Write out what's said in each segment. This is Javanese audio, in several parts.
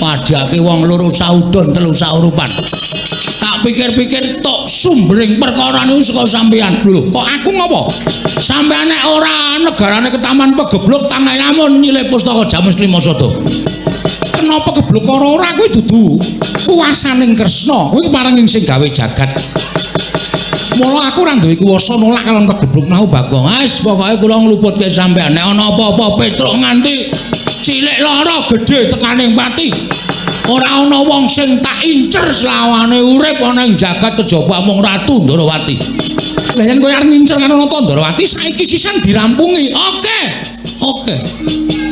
Padhake wong loro saudon telu saurupan. Tak pikir-pikir tok sumbering perkara niku saka sampeyan. Lho, kok aku ngopo? Sampeyan nek ora negarane ketaman pegebluk tangan lamun nyilih pustaka Jamus Lima Sada. Kenapa gebluk ora ora kuwi dudu kuwasaning Kresna, kuwi paring sing gawe jagat. Mula aku ora duwe kuwasa nolak kalon pegebluk mau Bagong. Wis pokoke kula ngluputke sampeyan nek ana apa-apa Petruk nganti cilik lara gedhe tekaning pati. Ora ana wong sing tak incer selawane urip ana ing jagat kejaba mung Ratu Ndorowati. Lah yen kowe arep ngincer karo Nata Ndorowati saiki sisan dirampungi. Oke. Oke.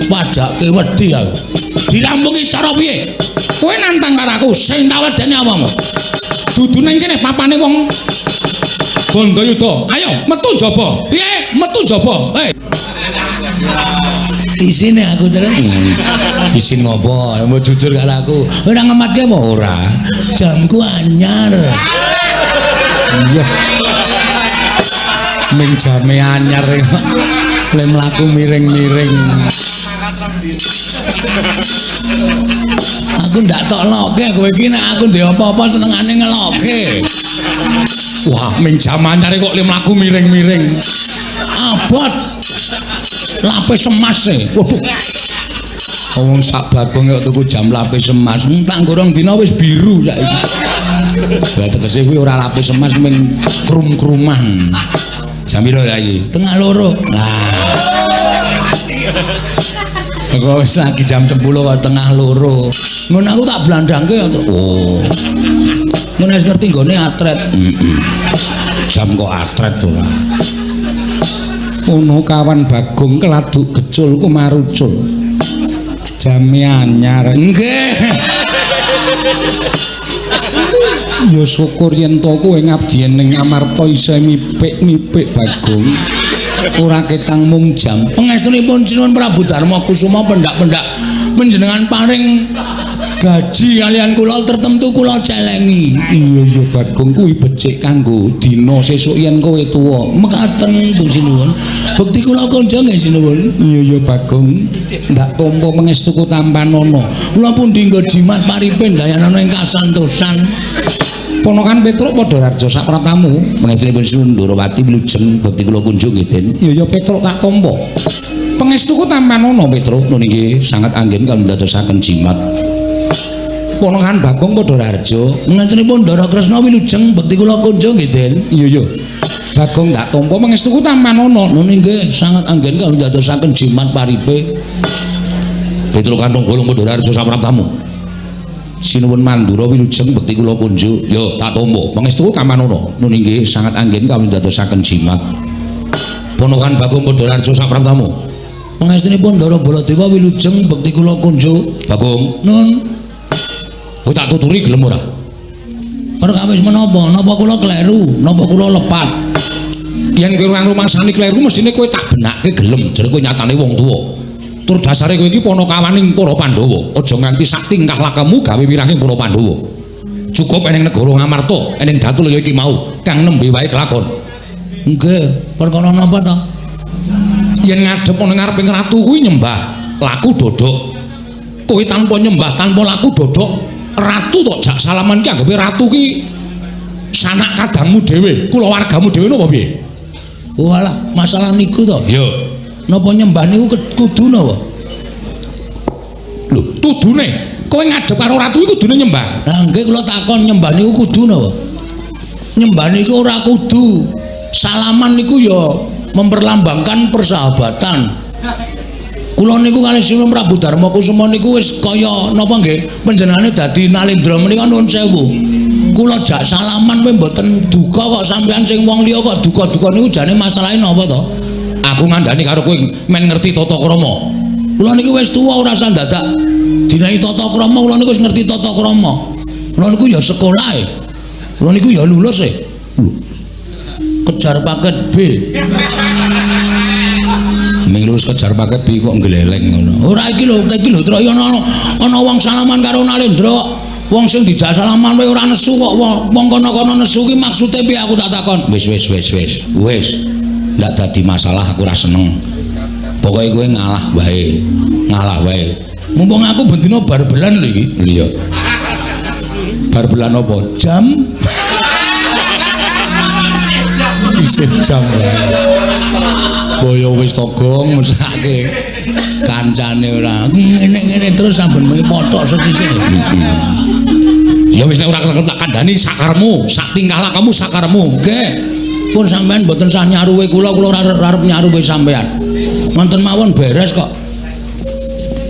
Padake wedi aku. Dirampungi cara piye? Kowe nantang karo aku sing tak wedeni apamu? Dudu nang kene papane wong Bandayuda. Ayo metu njaba. Piye? Metu njaba. Hei. Isine aku terus. Isin ngopo? Mbok jujur karo aku. Ora ngematke apa ora? Jamku anyar. Iya. Ming jame anyar kok. Le mlaku miring-miring. Aku ndak tok loke kowe iki nek aku ndek apa-apa senengane ngeloke. Wah, ming jam anyar kok le mlaku miring-miring. Abot. Lapis emas e. Waduh. Wong sak Bagong kok tuku jam lapis emas. Tak gorong dina wis biru saiki. Lah tegese kuwi ora lapis emas ming krum-kruman. Jam piro saiki? 1:30. Lah. Kok wis lagi jam 10 kok 1:30. Ngono aku tak blandangke ya. Oh. Ngono wis ngerti nggone atret. Heeh. Jam kok atret ora. Ono kawan Bagong keladuk gecul kumarucul. Jame anyar. Nggih. Ya syukur yen to kowe ngabdi ning Amarta isih mipik-mipik Bagong. Ora ketang mung jam. Pangestunipun Sinuwun Prabu Darma Kusuma pendak-pendak panjenengan paring gaji kalian kula tertentu kula celengi. Iya iya Bagong kuwi becik kanggo dina sesuk yen kowe tuwa. Mekaten Bu Sinuwun. Bekti kula konjo nggih Sinuwun. Iya iya Bagong. Ndak tampa pangestuku tampanana. Kula pundi nggo jimat paripe ndayanana ing kasantosan. Ponokan Petruk padha raja sapratamu. Pangestunipun Sinuwun Ndorowati wilujeng bekti kula kunjung nggih Den. Iya iya Petruk tak tampa. Pangestuku tampanana Petruk. Nun inggih sangat anggen kang ndadosaken jimat. Ponokan Bagong padha raja. Pangestunipun Ndara Kresna wilujeng bekti kula kunjung nggih Den. Iya iya. Bagong tak tampa pangestuku tampanana. Nun inggih sangat anggen kang ndadosaken jimat paripe. Petruk kantong golong padha raja sapratamu. Sinuwun Mandura wilujeng bekti kula kunjuk. Yo tak tampa. Pangestuku tampanana. Nun inggih sangat anggen kang ndadosaken jimat. Ponokan Bagong padha raja sapratamu. Pangestunipun Ndara Baladewa wilujeng bekti kula kunjuk. Bagong, Nun, kowe tak tuturi gelem ora? Perkawis menapa? Napa kula kleru? Napa kula lepat? Yen kowe ora ngrumangsani kleru mestine kowe tak benake gelem, jare kowe nyatane wong tuwa. Tur dasare kowe iki panakawaning para Pandhawa. Aja nganti sak tingkah lakemu gawe wiranging para Pandhawa. Cukup eneng negara Ngamarta, eneng Datulaya iki mau kang nembe wae kelakon. Nggih, perkara napa ta? Yen ngadhep ana ngareping ratu kuwi nyembah laku dodok. Kowe tanpa nyembah, tanpa laku dodok, ratu tok jak salaman ki anggape ratu ki sanak kadangmu dhewe, kulawargamu dhewe napa piye? Walah, masalah niku to. Iya. Napa nyembah niku kudu napa? Lho, tudune kowe ngadhep karo ratu iki kudune nyembah. Lah nggih kula takon nyembah niku kudu napa? Nyembah niku ora kudu. Salaman niku ya memperlambangkan persahabatan. Kula niku kalih Sinuwun Prabu Darma Kusuma niku wis kaya napa nggih panjenengane dadi Nalendra menika nuwun sewu. Kula jak salaman kowe mboten duka kok sampean sing wong liya kok duka-duka niku jane masalahe napa to? Aku ngandani karo kowe men ngerti tata krama. Kula niku wis tuwa ora usah dadak dinahi tata krama, kula niku wis ngerti tata krama. Kula niku ya sekolah e. Kula niku ya lulus e. Lho. Kejar paket B. Ming lulus kejar paket B kok ngleleng ngono. Ora iki lho, iki lho Truk ana wong salaman karo Nalendra. Wong sing dijak salaman wae ora nesu kok wong kono-kono nesu ki maksude piye aku tak takon. Wis wis wis wis. Wis. Ndak dadi masalah aku ora seneng. Pokoke kowe ngalah wae. Ngalah wae. Mumpung aku bendina barbelan lho iki. Iya. Barbelan apa? Jam. Isih jam. Boyo wis togong mesake kancane ora. Ngene-ngene terus saben bengi pothok sesisih. Ya wis nek ora tak kandhani sakaremu, sak tingkah lakamu sakaremu. Nggih. Pun sampean mboten sah nyaruwe kula, kula ora arep nyaruwe sampean. Wonten mawon beres kok.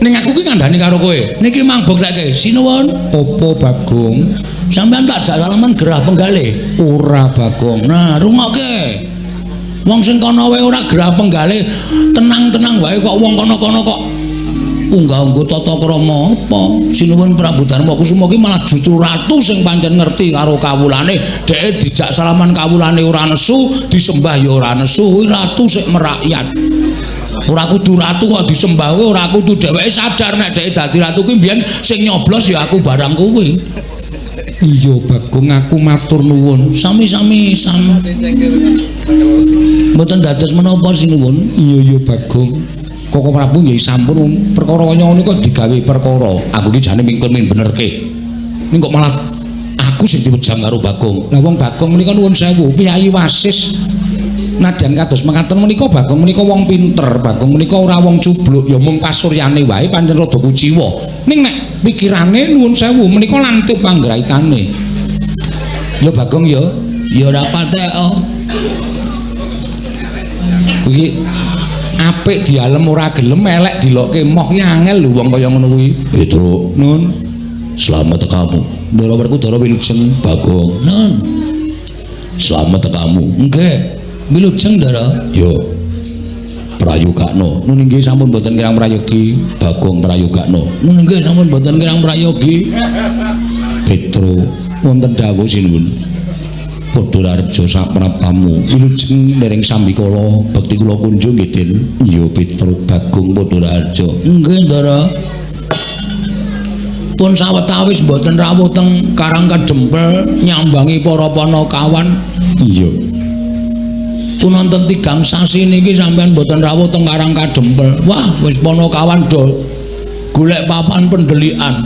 Ning aku ki ngandani karo kowe. Niki mang buktekke. Sinuwun. Apa Bagong? Sampean tak jak salaman gerah penggalih. Ora Bagong. Nah, rungokke. Wong sing kono wae ora gerah penggalih, tenang-tenang wae kok wong kono-kono kok unggah-ungguh tata krama apa? Sinuwun Prabu Darma Kusuma ki malah justru ratu sing pancen ngerti karo kawulane, dheke dijak salaman kawulane ora nesu, disembah ya ora nesu, kuwi ratu sik merakyat. Ora kudu ratu kok disembah kuwi, ora kudu dheweke sadar nek dheke dadi ratu kuwi mbiyen sing nyoblos ya aku barang kuwi. Iya Bagong, aku matur nuwun. Sami-sami sam. Mboten dados menapa sinuwun? Iya iya Bagong. Koko Prabu nggih sampun perkara kaya ngono kok digawe perkara. Aku ki jane mingkun min benerke. Ning kok malah aku sing diwejang karo Bagong. Lah wong Bagong menika nuwun sewu, piyayi wasis. Nadyan kados mekaten menika Bagong menika wong pinter, Bagong menika ora wong cubluk, ya mung pasuryane wae pancen rada kuciwa. Ning nek pikirane nuwun sewu menika lantip panggraitane. Ya Bagong ya, ya ora patek oh. Kuwi apik dialem ora gelem, elek dilokke moh ki angel lho wong kaya ngono kuwi. Petruk, nun. Slamet kamu. Ndara Werkudara wilujeng Bagong. Nun. Slamet kamu. Nggih. Wilujeng Ndara. Yo. Prayogakno. Nun inggih sampun boten kirang prayogi. Bagong prayogakno. Nun inggih sampun boten kirang prayogi. Petruk wonten dawuh sinuwun. Padha rareja sapraptamu. Wilujeng dereng sambikala bekti kula kunjung nggih Den. Iya Petruk Bagong padha raharja. Nggih Ndara. Pun sawetawis mboten rawuh teng Karang Kadempel nyambangi para panakawan. Iya. Pun wonten 3 sasi niki sampean mboten rawuh teng Karang Kadempel. Wah, wis panakawan do golek papan pendelikan.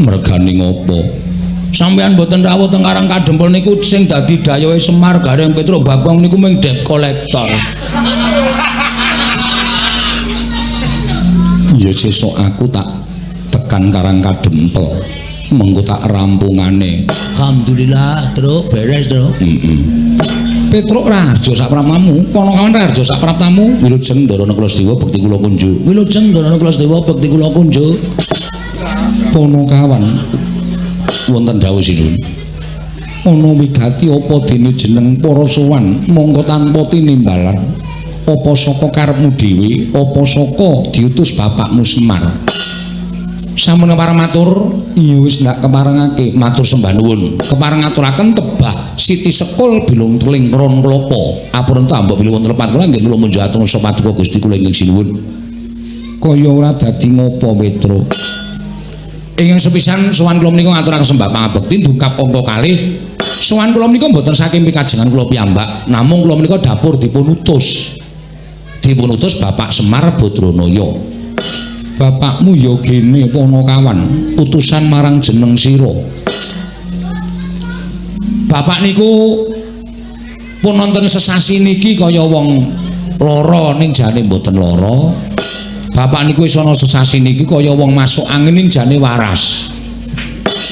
Mergane ngopo? Sampean mboten rawuh teng Karang Kadempel niku sing dadi dayohe Semar Gareng Petruk Bagong niku mung debt collector. Ya sesuk aku tak tekan Karang Kadempel. Mengko tak rampungane. Alhamdulillah, Truk, beres, Truk. Petruk raharja sapraptamu, panakawan raharja sapraptamu. Wilujeng Ndara Kalasedewa bekti kula kunjuk. Wilujeng Ndara Kalasedewa bekti kula kunjuk. Panakawan wonten dawuh sinuwun. Ana wigati apa dene jeneng para sowan mongko tanpa tinimbalan. Apa saka karepmu dhewe, apa saka diutus bapakmu Semar. Sampun kepareng matur, iya wis ndak keparengake matur sembah nuwun. Kepareng ngaturaken tebah Siti Sekul bilung teling kron klopo. Apurenta mbok bilih wonten lepat kula nggih kula munjuk atur paduka Gusti kula ingkang sinuwun. Kaya ora dadi ngopo Petruk. Ingkang sepisan sowan kula menika ngaturaken sembah pangabekti ndungkap angka kalih. Sowan kula menika mboten saking pikajengan kula piyambak, namung kula menika dapur dipun utus. Dipun utus Bapak Semar Badranaya. Bapakmu ya gene panakawan, utusan marang jeneng sira. Bapak niku pun wonten sesasi niki kaya wong lara ning jane mboten lara. Bapak niku wis ana sesasi niki kaya wong masuk angin ning jane waras.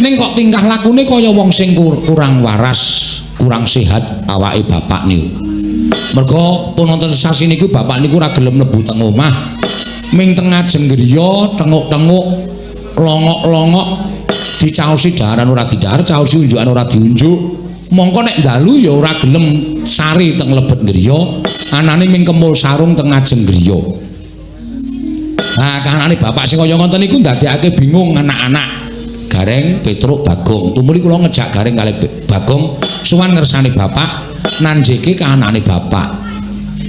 Ning kok tingkah lakune kaya wong sing kurang waras, kurang sehat awake bapak niku. Merga pun wonten sesasi niku bapak niku ora gelem mlebu teng omah. Ming teng ngajeng griya tenguk-tenguk longok-longok dicaosi daharan ora didahar, caosi unjukan ora diunjuk. Mongko nek dalu ya ora gelem sari teng lebet griya, anane ming kemul sarung teng ngajeng griya. Nah, kahanane bapak sing kaya ngoten niku ndadekake bingung anak-anak. Gareng, Petruk, Bagong. Tumuli kula ngejak Gareng kalih Bagong sowan ngersane bapak nanjeke kahanane bapak.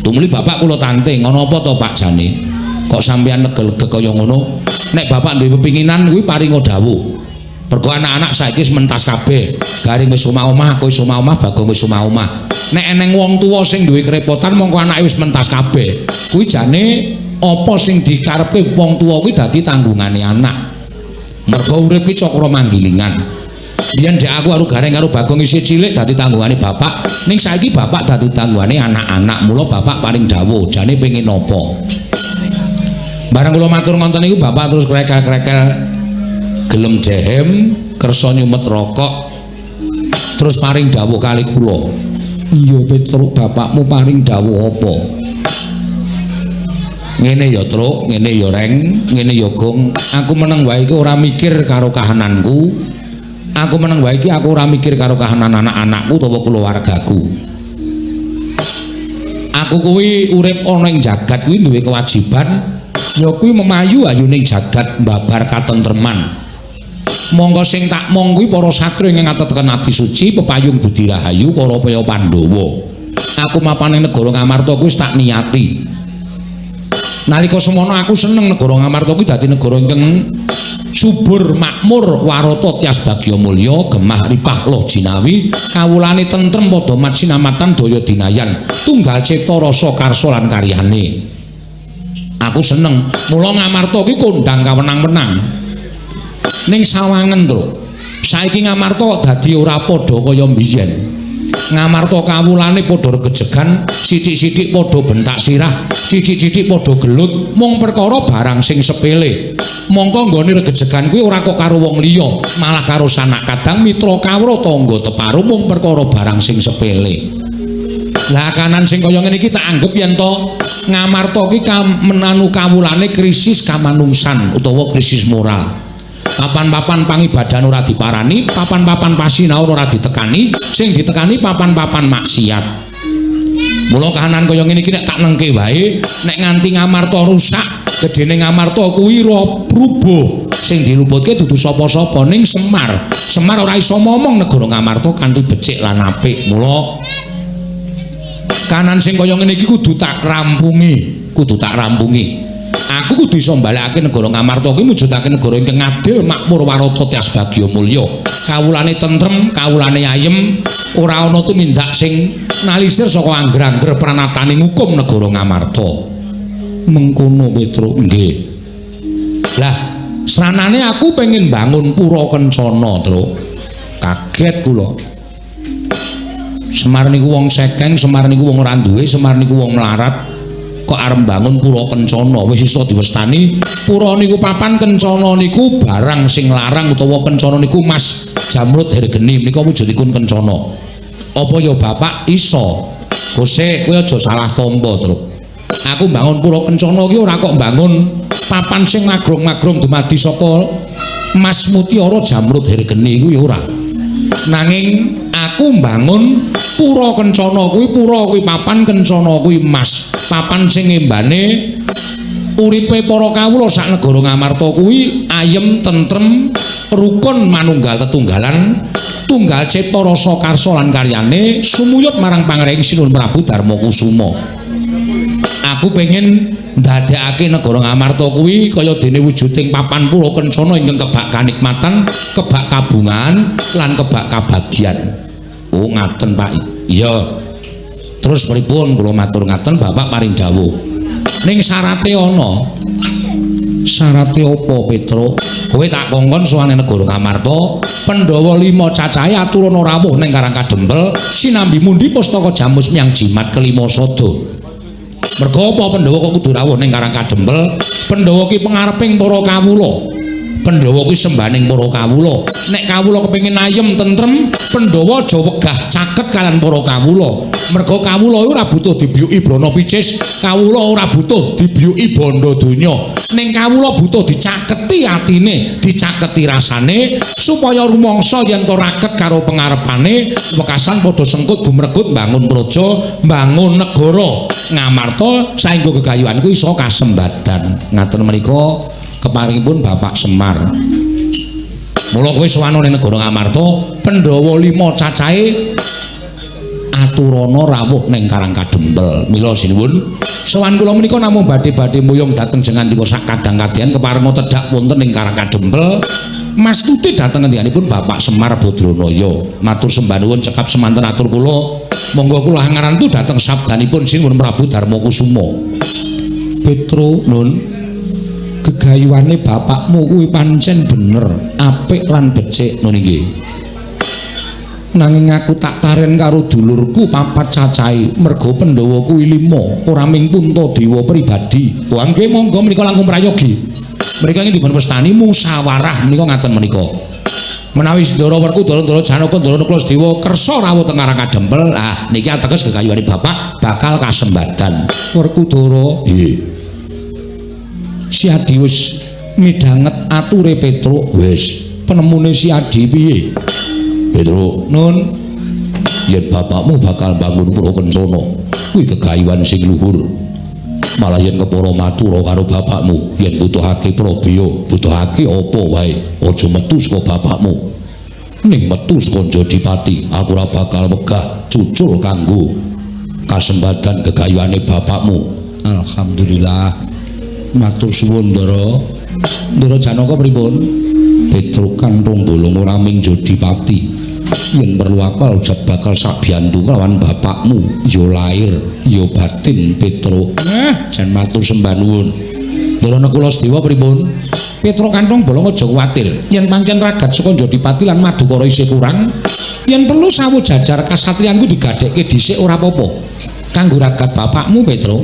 Tumuli bapak kula tanting, ana apa to Pak jane? Kok sampeyan lega-lega kaya ngono? Nek bapak duwe pepinginan kuwi paringa dawuh. Mergo anak-anak saiki wis mentas kabeh. Garing wis omah-omah, aku wis omah-omah, Bagong wis omah-omah. Nek eneng wong tuwa sing duwe kerepotan mongko anake wis mentas kabeh. Kuwi jane Apa sing dikarepke wong tuwa kuwi dadi tanggungane anak. Mergo urip ki cakra manggilingan. Biyen dek aku karo Gareng karo Bagong isih cilik dadi tanggungane bapak, ning saiki bapak dadi tanggungane anak-anak. Mula bapak paring dawuh, jane pengin napa? Bareng kula matur ngonten niku bapak terus krekel-krekel gelem dehem, kersa nyumet rokok. Terus paring dawuh kali kula. Iya Petruk, bapakmu paring dawuh apa? Ngene ya Truk, ngene ya Reng, ngene ya Gong. Aku meneng wae iki ora mikir karo kahananku. Aku meneng wae iki aku ora mikir karo kahanan anak-anakku utawa keluargaku. Aku kuwi urip ana ing jagat kuwi duwe kewajiban ya kuwi memayu ayuning jagat mbabar katentreman. Monggo sing tak mong kuwi para satria ingkang ateteken ati suci pepayung budi rahayu para paya Pandhawa. Aku mapan ing negara Ngamarta kuwi wis tak niati. Nalika semono aku seneng negara Ngamarta kuwi dadi negara ingkang subur makmur warata tias bagya mulya gemah ripah loh jinawi kawulane tentrem padha mat sinamatan daya dinayan tunggal cipta rasa karsa lan karyane. Aku seneng mula Ngamarta kuwi kondang kawenang-wenang. Ning sawangen, Truk. Saiki Ngamarta kok dadi ora padha kaya mbiyen. Ngamarta kawulane padha regejegan, sithik-sithik padha bentak sirah, sithik-sithik padha gelut, mung perkara barang sing sepele. Mongko nggone regejegan kuwi ora kok karo wong liya, malah karo sanak kadang mitra kawruh tangga teparo mung perkara barang sing sepele. Lah kanan sing kaya ngene iki tak anggep yen to Ngamarta ki menanu kawulane krisis kamanungsan utawa krisis moral. Papan-papan pangibadan ora diparani, papan-papan pasinaon ora ditekani, sing ditekani papan-papan maksiat. Mula kahanan kaya ngene iki nek tak nengke wae, nek nganti Ngamarta rusak, gedene Ngamarta kuwi rubuh. Sing diluputke dudu sapa-sapa ning Semar. Semar ora iso momong negara Ngamarta kanthi becik lan apik. Mula kahanan sing kaya ngene iki kudu tak rampungi, kudu tak rampungi. Aku kudu iso mbalekake negara Ngamarta kuwi mujudake negara ingkang adil, makmur, warata, tias bagya mulya. Kawulane tentrem, kawulane ayem, ora ana tumindak sing nalisir saka angger-angger pranatane ngukum negara Ngamarta. Mengkono Petruk, nggih. Lah, sranane aku pengen bangun pura kencana, Truk. Kaget kula. Semar niku wong sekeng, Semar niku wong ora duwe, Semar niku wong melarat. Kok arep bangun pura kencana wis iso diwestani pura niku papan kencana niku barang sing larang utawa kencana niku mas jamrud hergeni menika wujudipun kencana. Apa ya bapak iso? Kose kowe aja salah tampa, Truk. Aku bangun pura kencana ki ora kok bangun papan sing magrong-magrong dumadi saka mas mutiara jamrud hergeni kuwi ora. Nanging aku mbangun pura kencana kuwi, pura kuwi papan, kencana kuwi mas. Papan sing ngembane uripe para kawula sak negara Ngamarta kuwi ayem, tentrem, rukun manunggal tetunggalan, tunggal cipta rasa karsa lan karyane sumuyut marang pangring Sinuhun Prabu Darma Kusuma. Aku pengen ndadekake negara Ngamarta kuwi kaya dene wujuding papan pura kencana ingkang kebak kanikmatan, kebak kabungan lan kebak kabagyan. Oh ngaten Pak. Iya. Terus pripun kula matur ngaten bapak paring dawuh. Ning syarate ana. Syarate apa Petruk? Kowe tak kongkon sowan negara Ngamarta, Pandhawa 5 cacahe aturana rawuh ning Karang Kadempel sinambi mundi pustaka jamus miyang jimat kelima sada. Merga apa Pandhawa kok kudu rawuh ning Karang Kadempel? Pandhawa ki pengareping para kawula. Pandhawa kuwi sembaning para kawula. Nek kawula kepengin ayem tentrem, Pandhawa aja wegah caket kalian para kawula. Merga kawula ora butuh dibiyuki brana picis, kawula ora butuh dibiyuki bondo donya. Ning kawula butuh dicaketi atine, dicaketi rasane supaya rumangsa yen to raket karo pengarepane, wekasan padha sengkut gumregut mbangun praja, mbangun negara. Ngamarta saengga gegayuhan kuwi iso kasembadan. Ngaten menika keparingipun Bapak Semar. Mula kowe sowan ning negara Ngamarta, Pandhawa 5 cacahe aturana rawuh ning Karang Kadempel. Mila sinuwun, sowan kula menika namung badhe-badhe muyung dhateng jengandika sak kadang-kadyan keparenga tedhak wonten ing Karang Kadempel. Mastuti dhateng ngendikanipun Bapak Semar Badranaya. Matur sembah nuwun cekap semanten atur kula. Monggo kula hangarantu dhateng sabdanipun Sinuwun Prabu Darma Kusuma. Petro nun, gegayuhane bapakmu kuwi pancen bener, apik lan becik nun inggih. Nanging aku tak taren karo dulurku papat cacahe, merga Pandhawa kuwi 5, ora ming Puntadewa pribadi. Wah nggih monggo menika langkung prayogi. Mriki ingkang dipun wastani musyawarah menika ngaten menika. Menawi Ndara Werkudara, Ndara Janaka, Ndara Nakula Sadewa kersa rawuh teng Karang Kadempel, ah niki ateges gegayuhane bapak bakal kasembadan. Werkudara, nggih. Si Adi wis midhanget ature Petruk, wis. Penemune si Adi piye? Petruk, nun, yen bapakmu bakal bangun pura kencana, kuwi gegayuhan sing luhur. Malah yen kepara matura karo bapakmu, yen butuhake prabeya, butuhake apa wae, aja metu saka bapakmu. Ning metu saka Jodipati, aku ora bakal wegah cucul kanggo kasembadan gegayuhane bapakmu. Alhamdulillah. Matur suwun Ndara. Ndara Janaka pripun? Petruk kanthong bolong ora ming Jodipati. Yen perlu akal bakal sabiyantu kelawan bapakmu, ya lahir, ya batin Petruk. Jan matur sembah nuwun. Ndara Nakula Sadewa pripun? Petruk kanthong bolong aja kuwatir. Yen pancen ragat saka Jodipati lan Madukara isih kurang, yen perlu sawu jajar kasatriyanku digadhekke dhisik ora apa-apa. Kanggo ragat bapakmu Petruk.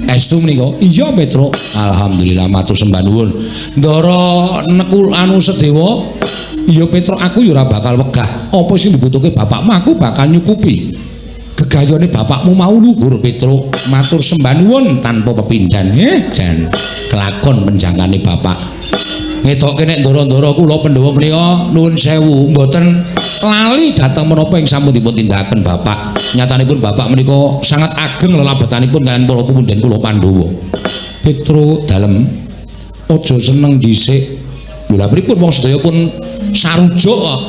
Estu menika? Iya Petruk. Alhamdulillah matur sembah nuwun. Ndara Nekul anu Sadewa, iya Petruk aku ya ora bakal wegah. Apa sing dibutuhke bapakmu aku bakal nyukupi. Gegayone bapakmu mau luhur Petruk. Matur sembah nuwun tanpa pepindhan. Jan kelakon penjangkane bapak. Ngetokke nek ndara-ndara kula Pandhawa menika nuwun sewu mboten lali dhateng menapa ing sampun dipun tindakaken bapak. Nyatanipun bapak menika sangat ageng lelabetanipun kaliyan para pepundhen kula Pandhawa. Petruk dalem aja seneng dhisik. Lho lha pripun wong sedaya pun sarujuk kok.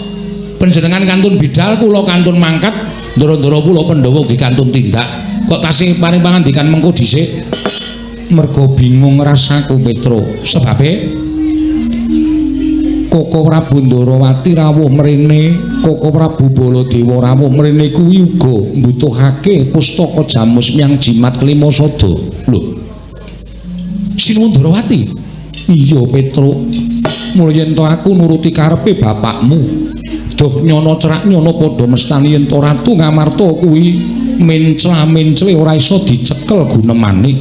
Panjenengan kantun bidal, kula kantun mangkat, ndara-ndara kula Pandhawa ugi kantun tindak. Kok tasih paring pangandikan mengko dhisik? Mergo bingung rasaku Petruk. Sebabe Koko Prabu Ndarawati rawuh mrene, Koko Prabu Baladewa rawuh mrene kuwi uga mbutuhake pustaka jamus miang jimat kelima sada. Lho. Sinuwun Ndarawati? Iya Petruk. Mula yen to aku nuruti karepe bapakmu. Duh nyono cerak nyono padha mestani yen to Ratu Ngamarta kuwi mencla-mencle ora iso dicekel gunemane.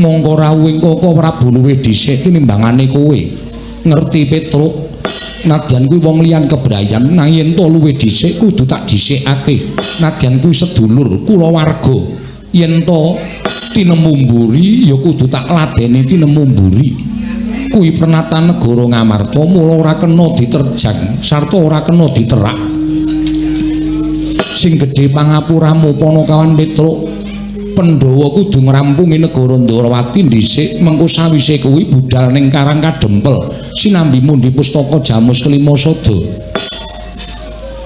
Mongko rawuhing Koko Prabu luwih dhisik tinimbangane kowe. Ngerti Petruk, nadyan kuwi wong liyan kebrayan, nang yen to luwih dhisik kudu tak dhisikake. Nadyan kuwi sedulur kulawarga, yen to tinemu mburi ya kudu tak ladeni tinemu mburi. Kuwi pernatan negara Ngamarta, mula ora kena diterjang sarta ora kena diterak. Sing gedhe pangapuramu Panakawan Petruk, Pandhawa kudu ngrampungi negara Ndarawati dhisik, mengko sawise kuwi budal ning Karang Kadempel sinambi mundi pustaka jamus kelima sada.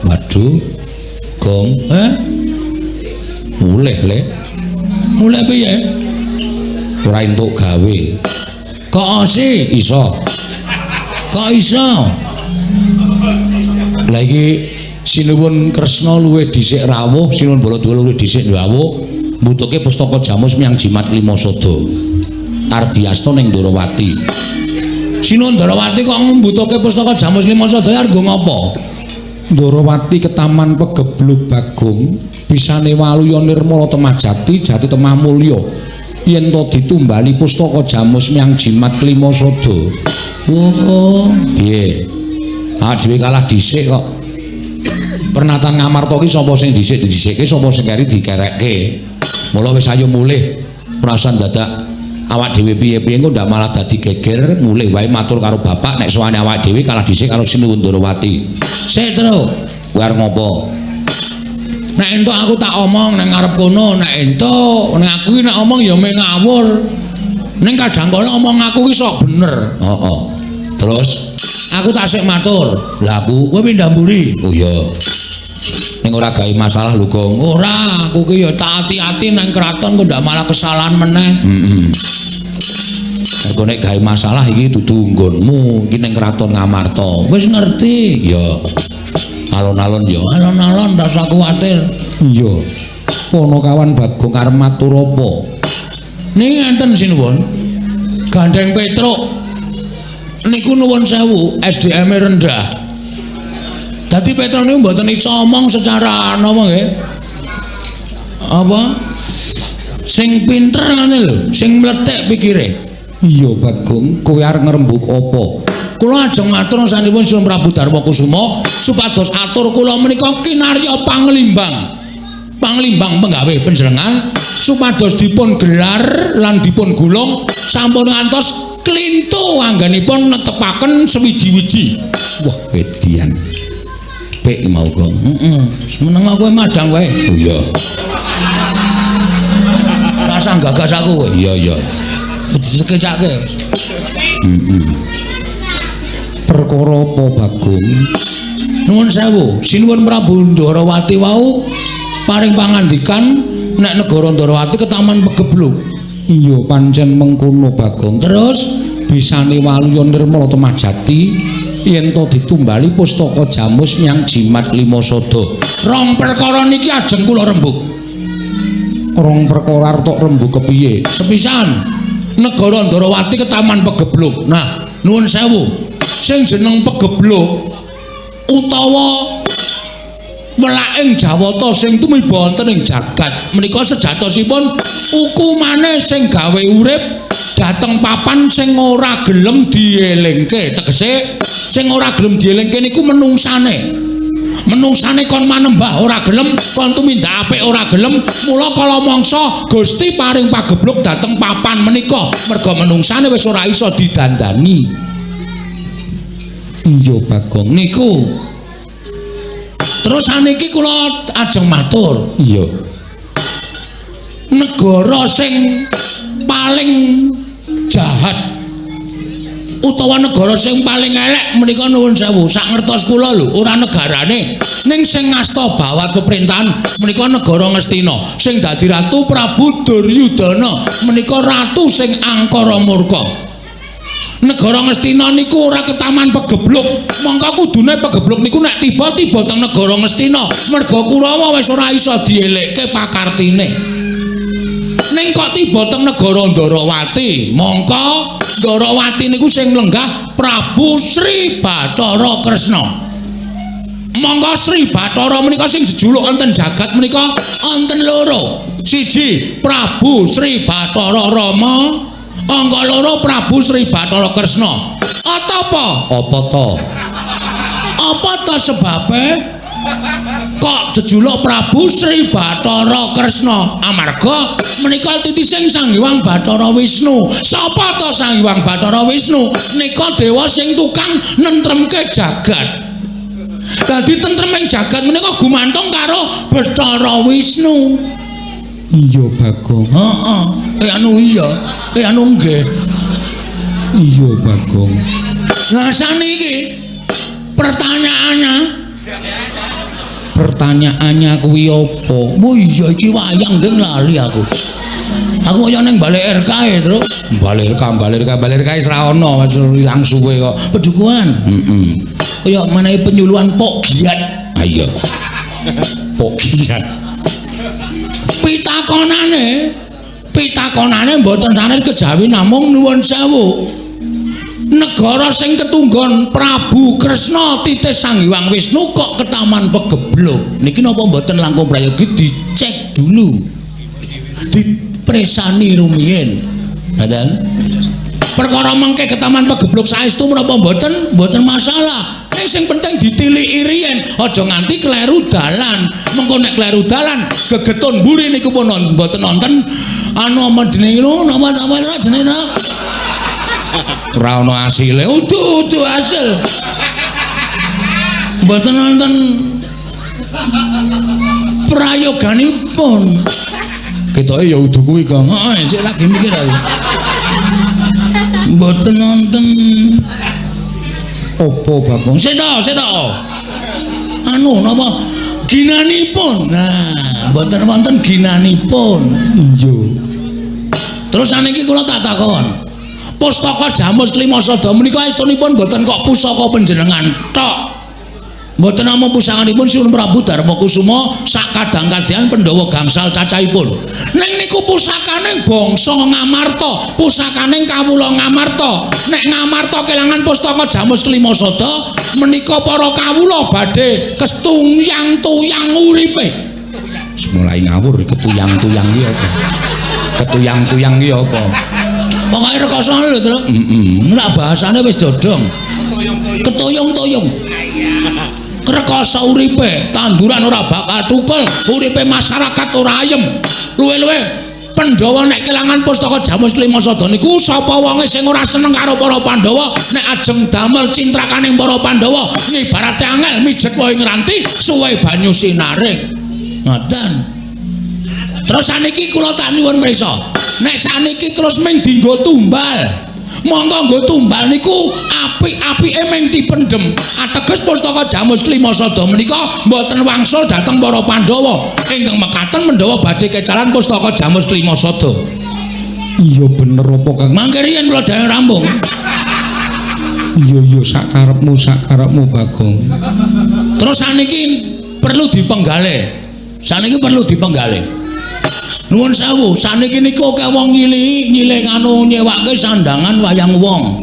Waduh, Gong, Mulih le. Mulih piye? Ora entuk gawe. Kok sih iso? Kok iso? Lah iki Sinuwun Kresna luwih dhisik rawuh, Sinuwun Baladewa luwih dhisik rawuh. Mbutuhke pustaka jamus miang jimat lima sada. Ardiasta ning Ndarawati. Sinuwun Ndarawati kok mbutuhke pustaka jamus lima sada arep nggo ngapa? Ndarawati ketaman pegeblug Bagong, bisane waluya nirmala temah jati, jati temah mulya. Yen to ditumbali pustaka jamus miang jimat kelima sada. Oh, piye? Ah dhewe kalah dhisik kok. Pernatan Ngamarta ki sapa sing dhisik didhisikke, sapa sing keri dikerekke. Mula wis ayo mulih, perasaan dadak awak dhewe piye-piye engko ndak malah dadi geger, mulih wae matur karo bapak nek sowane awak dhewe kalah dhisik karo Sinuwun Ndarawati. Sik, Truk. Kowe arep ngopo? Nek entuk aku tak omong nang ngarep kono, nek entuk nek aku ki nek omong ya meh ngawur. Ning kadang kala omong aku ki sok bener. Heeh. Terus aku tak sik matur. Lah aku kowe pindah mburi. Oh iya. Ning ora gawe masalah lho, Gong. Ora, aku ki ya tak ati-ati nang kraton kok ndak malah kesalahan meneh. Heeh. Mergo nek gawe masalah iki dudu nggonmu, iki ning kraton Ngamarta. Wis ngerti? Ya. Alon-alon ya, alon-alon rasa kuwatir. Iya. Panakawan Bagong arep matur apa? Niki enten sinuwun. Gandeng Petruk niku nuwun sewu, SDM-e rendah. Dadi Petruk niku mboten iso omong secara napa nggih? Apa? Sing pinter ngene lho, sing mlethek pikire. Iya Bagong, kowe arep ngrembug apa? Kula ajeng matur sanipun Sinuwun Prabu Darma Kusuma supados atur kula menika kinarya panglimbang. Panglimbang penggawe panjenengan supados dipun gelar lan dipun gulung sampun ngantos klintu anggenipun netepaken sewiji-wiji. Wah, edian. Pek mau Gong. Heeh. Meneng kowe madang wae. Oh iya. Rasah gagas aku kowe. Iya, iya. Disekecake. Heeh. Perkara apa Bagong? Nuwun sewu, Sinuwun Prabu Ndorowati wau paring pangandikan nek negara Ndorowati ketaman pegebluk. Iya pancen mengkono Bagong. Terus bisane waluya nirmala temajati yen to ditumbali pustaka jamus nyang jimat lima sada. Rong perkara niki ajeng kula rembug. Rong perkara arep tok rembug kepiye? Sepisan, negara Ndorowati ketaman pegebluk. Nah, nuwun sewu, sing jeneng pegebluk utawa welaking Jawata sing tumiba wonten ing jagat menika sejatosipun hukumane sing gawe urip dhateng papan sing ora gelem dielingke. Tegese sing ora gelem dielingke niku menungsane. Menungsane kon manembah ora gelem, kon tumindak apik ora gelem, mula kala mangsa Gusti paring pagebluk dhateng papan menika merga menungsane wis ora iso didandani. Iya Bagong niku. Terus saniki kula ajeng matur. Iya. Negara sing paling jahat utawa negara sing paling elek menika nuwun sewu, sak ngertos kula lho, ora negarane, ning sing ngasta bawat pemerintahan menika negara Ngastina, sing dadi ratu Prabu Duryudana menika ratu sing angkara murka. Negara Ngastina niku ora ketaman pegebluk, mongko kudune pegebluk niku nek tiba-tiba teng negara Ngastina, merga Kurawa wis ora iso dielekke pakartine. Ning kok tiba teng negara Ndorowati, mongko Ndorowati niku sing lenggah Prabu Sri Bathara Kresna. Mongko Sri Bathara menika sing jejuluk wonten jagat menika wonten loro. Siji Prabu Sri Bathara Rama, angka loro Prabu Sri Bathara Kresna. Apa? Apa to? Apa to sebabe kok jejuluk Prabu Sri Bathara Kresna? Amarga menika titising Sang Hyang Bathara Wisnu. Sapa to Sang Hyang Bathara Wisnu? Nika dewa sing tukang nentremke jagat. Dadi tentreming jagat menika gumantung karo Bathara Wisnu. Iya Bagong. Heeh. Anu iya, anu nggih. Iya Bagong. Lah saniki pertanyaannya, pertanyaannya kuwi apa? Oh iya iki wayang ndeng lali aku. Aku kaya ning Balai RK e, Truk. Balai RK, Balai RK, Balai RK wis ra ono, wis ilang suwe kok. Pedukuhan. Heeh. Kaya menehi penyuluhan Pok Giat. Ha iya. Pok Giat. Pitakonane, pitakonane mboten sanes kejawi namung nuwun sewu. Negara sing ketunggon Prabu Kresna titis Sang Hyang Wisnu kok ketaman pegebluk. Niki napa mboten langkung prayogi dicek dulu. Dipresani rumiyin. Ngoten. Perkara mengke ketaman pegebluk saestu menapa mboten? Mboten masalah. Ning sing penting ditiliki riyen, aja nganti kleru dalan. Mengko nek kleru dalan, gegetun mburi niku pun mboten wonten anu apa jenenge napa napa jenenge ora ana asile. Udu-udu hasil. Mboten wonten prayoganipun. Ketoke ya udu kuwi, Kang. Heeh, sik lagi mikir aku. Mboten wonten apa Bagong? Sik to, sik to. Anu napa ginanipun. Nah, mboten wonten ginanipun. Iya. Terus saniki kula tak takon. Pustaka Jamus Lima Sada menika estunipun mboten kok pusaka panjenengan tok. Mboten namung pusakanipun Sinuwun Prabu Darmakusuma sak kadang-kadang Pandhawa gangsal cacahipun. Ning niku pusakane bangsa Ngamarta, pusakane kawula Ngamarta. Nek Ngamarta kelangan pustaka Jamus Klima Sada, menika para kawula badhe kestuyang-tuyang uripe. Mulai ngawur ketuyang-tuyang iki apa? Ketuyang-tuyang iki apa? Pokoke rekoso lho, Truk. Heeh. Nek bahasane wis dodong. Ketuyung-tuyung. Rekoso uripe, tanduran ora bakal tukul, uripe masyarakat ora ayem. Luwe-luwe Pandhawa nek kelangan pustaka Jamus Klima Sada niku sapa wonge sing ora seneng karo para Pandhawa nek ajeng damel cintrakaning para Pandhawa ngibarate angel mijet wae ngranti suwe banyu sinare. Ngoten. Terus saniki kula tak nyuwun mrisa. Nek saniki terus ming dinggo tumbal. Monggo nggo tumbal niku apik-apike ming dipendhem. Ateges pustaka Jamus Klima Sada menika mboten wangsul dhateng para Pandhawa. Ingkang mekaten Pandhawa badhe kecalan pustaka Jamus Klima Sada. Iya bener apa Kang? Mangke riyen kula dereng rampung. Iya iya sakarepmu sakarepmu Bagong. Terus saniki perlu dipenggalih. Saniki perlu dipenggalih. Nuwun sewu, saniki niku akeh wong nyilihi nyilih nganu nyewake sandangan wayang wong.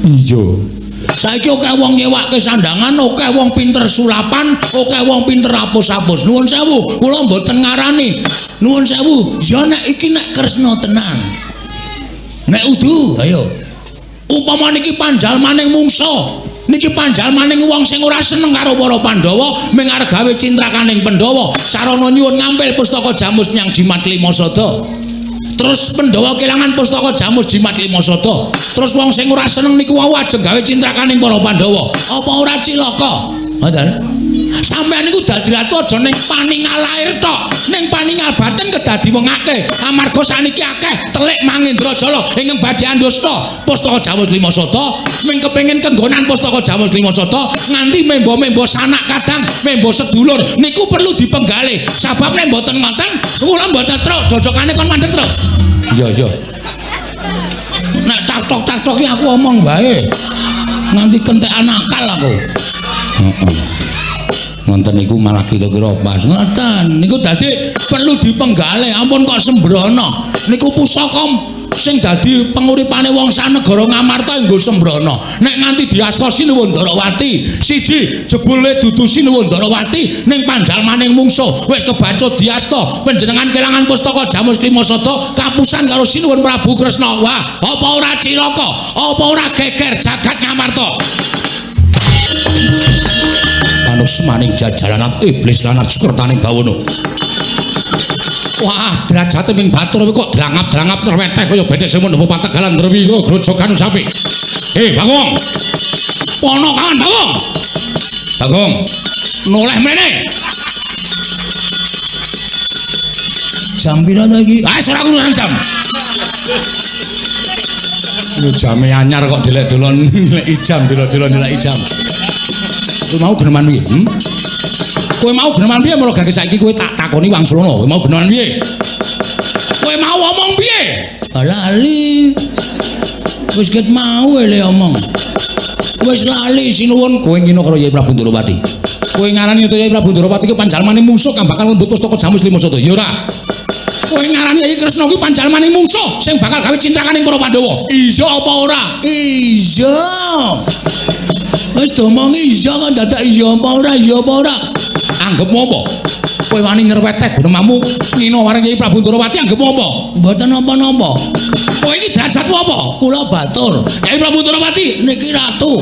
Iya. Saiki akeh wong nyewake sandangan, akeh wong pinter sulapan, akeh wong pinter apus-apus. Nuwun sewu, kula mboten ngarani. Nuwun sewu, ya nek iki nek Kresna tenan. Nek udu, ayo. Upama niki panjalmaning mungsa, niki panjalmaning wong sing ora seneng karo para Pandhawa, ming arep gawe cintrakaning Pandhawa, sarana nyuwun ngampil pustaka Jamus nyang Jimat Klima Sada. Terus Pandhawa kelangan pustaka Jamus Jimat Klima Sada. Terus wong sing ora seneng niku wau ajeng gawe cintrakaning para Pandhawa. Apa ora cilaka? Ngoten. Sampeyan niku dadi ratu aja ning paningal lair tok, ning paningal batin kedah diwengake. Amarga saniki akeh telik Mangendrajala ingkang badhe andusta pustaka Jamus Klima Sada, ming kepengin kenggonan pustaka Jamus Klima Sada nganti memba-memba sanak kadang, memba sedulur niku perlu dipenggalih. Sabab nek mboten ngoten, kula mboten truk jojokane kon mandek truk. Iya iya. Nek tak-tok-tak-tok iki aku omong wae. Nganti kentekan akal aku. Heeh. Ngonten niku malah kira-kira pas. Ngoten niku dadi perlu dipenggalih, ampun kok sembrono. Niku pusaka sing dadi penguripane wong sanegara Ngamarta nggo sembrono. Nek nganti diasta Sinuwun Ndarawati, siji jebule dudu Sinuwun Ndarawati ning panjalmaning mungsuh wis kebacut diasta panjenengan kelangan pustaka Jamus Klima Sada kapusan karo Sinuwun Prabu Kresna. Wah, apa ora cilaka? Apa ora geger jagat Ngamarta? Manusmaning jajalanan iblis lan sukertaning bawana. Wah, derajate ming batur kok drangap-drangap nerweteh kaya bedhek sing mendhepa pategalan ndrewi grojogan sapi. Bagong. Ponokan Bagong. Bagong, noleh mrene. Jam pira to iki? Ah, ora urusan jam. Lho jame anyar kok delek-delon nilai jam, delok-delon nilai jam. Kowe mau geneman piye? Kowe mau geneman piye mula gage saiki kowe tak takoni wangsulana. Kowe mau geneman piye? Kowe mau omong piye? Lali. Wis ket mau ele omong. Wis lali sinuwun kowe ngino karo Yai Prabu Ndorowati. Kowe ngarani Yai Prabu Ndorowati ki panjalmane mungsuh kang bakal lembut pustaka Jamus Klima Sada. Ya ora. Kowe ngarani Yai Kresna ki panjalmane mungsuh sing bakal gawe cintrakaning para Pandhawa. Iya apa ora? Iya. Wis domongi iya kok dadak iya apa ora, iya apa ora. Anggepmu apa? Kowe wani nyerweteh gunemamu ngino wareng Yai Prabu Ndorowati anggepmu apa? Mboten napa-napa. Kowe iki derajatmu apa? Kula batur. Yai Prabu Ndorowati niki ratu.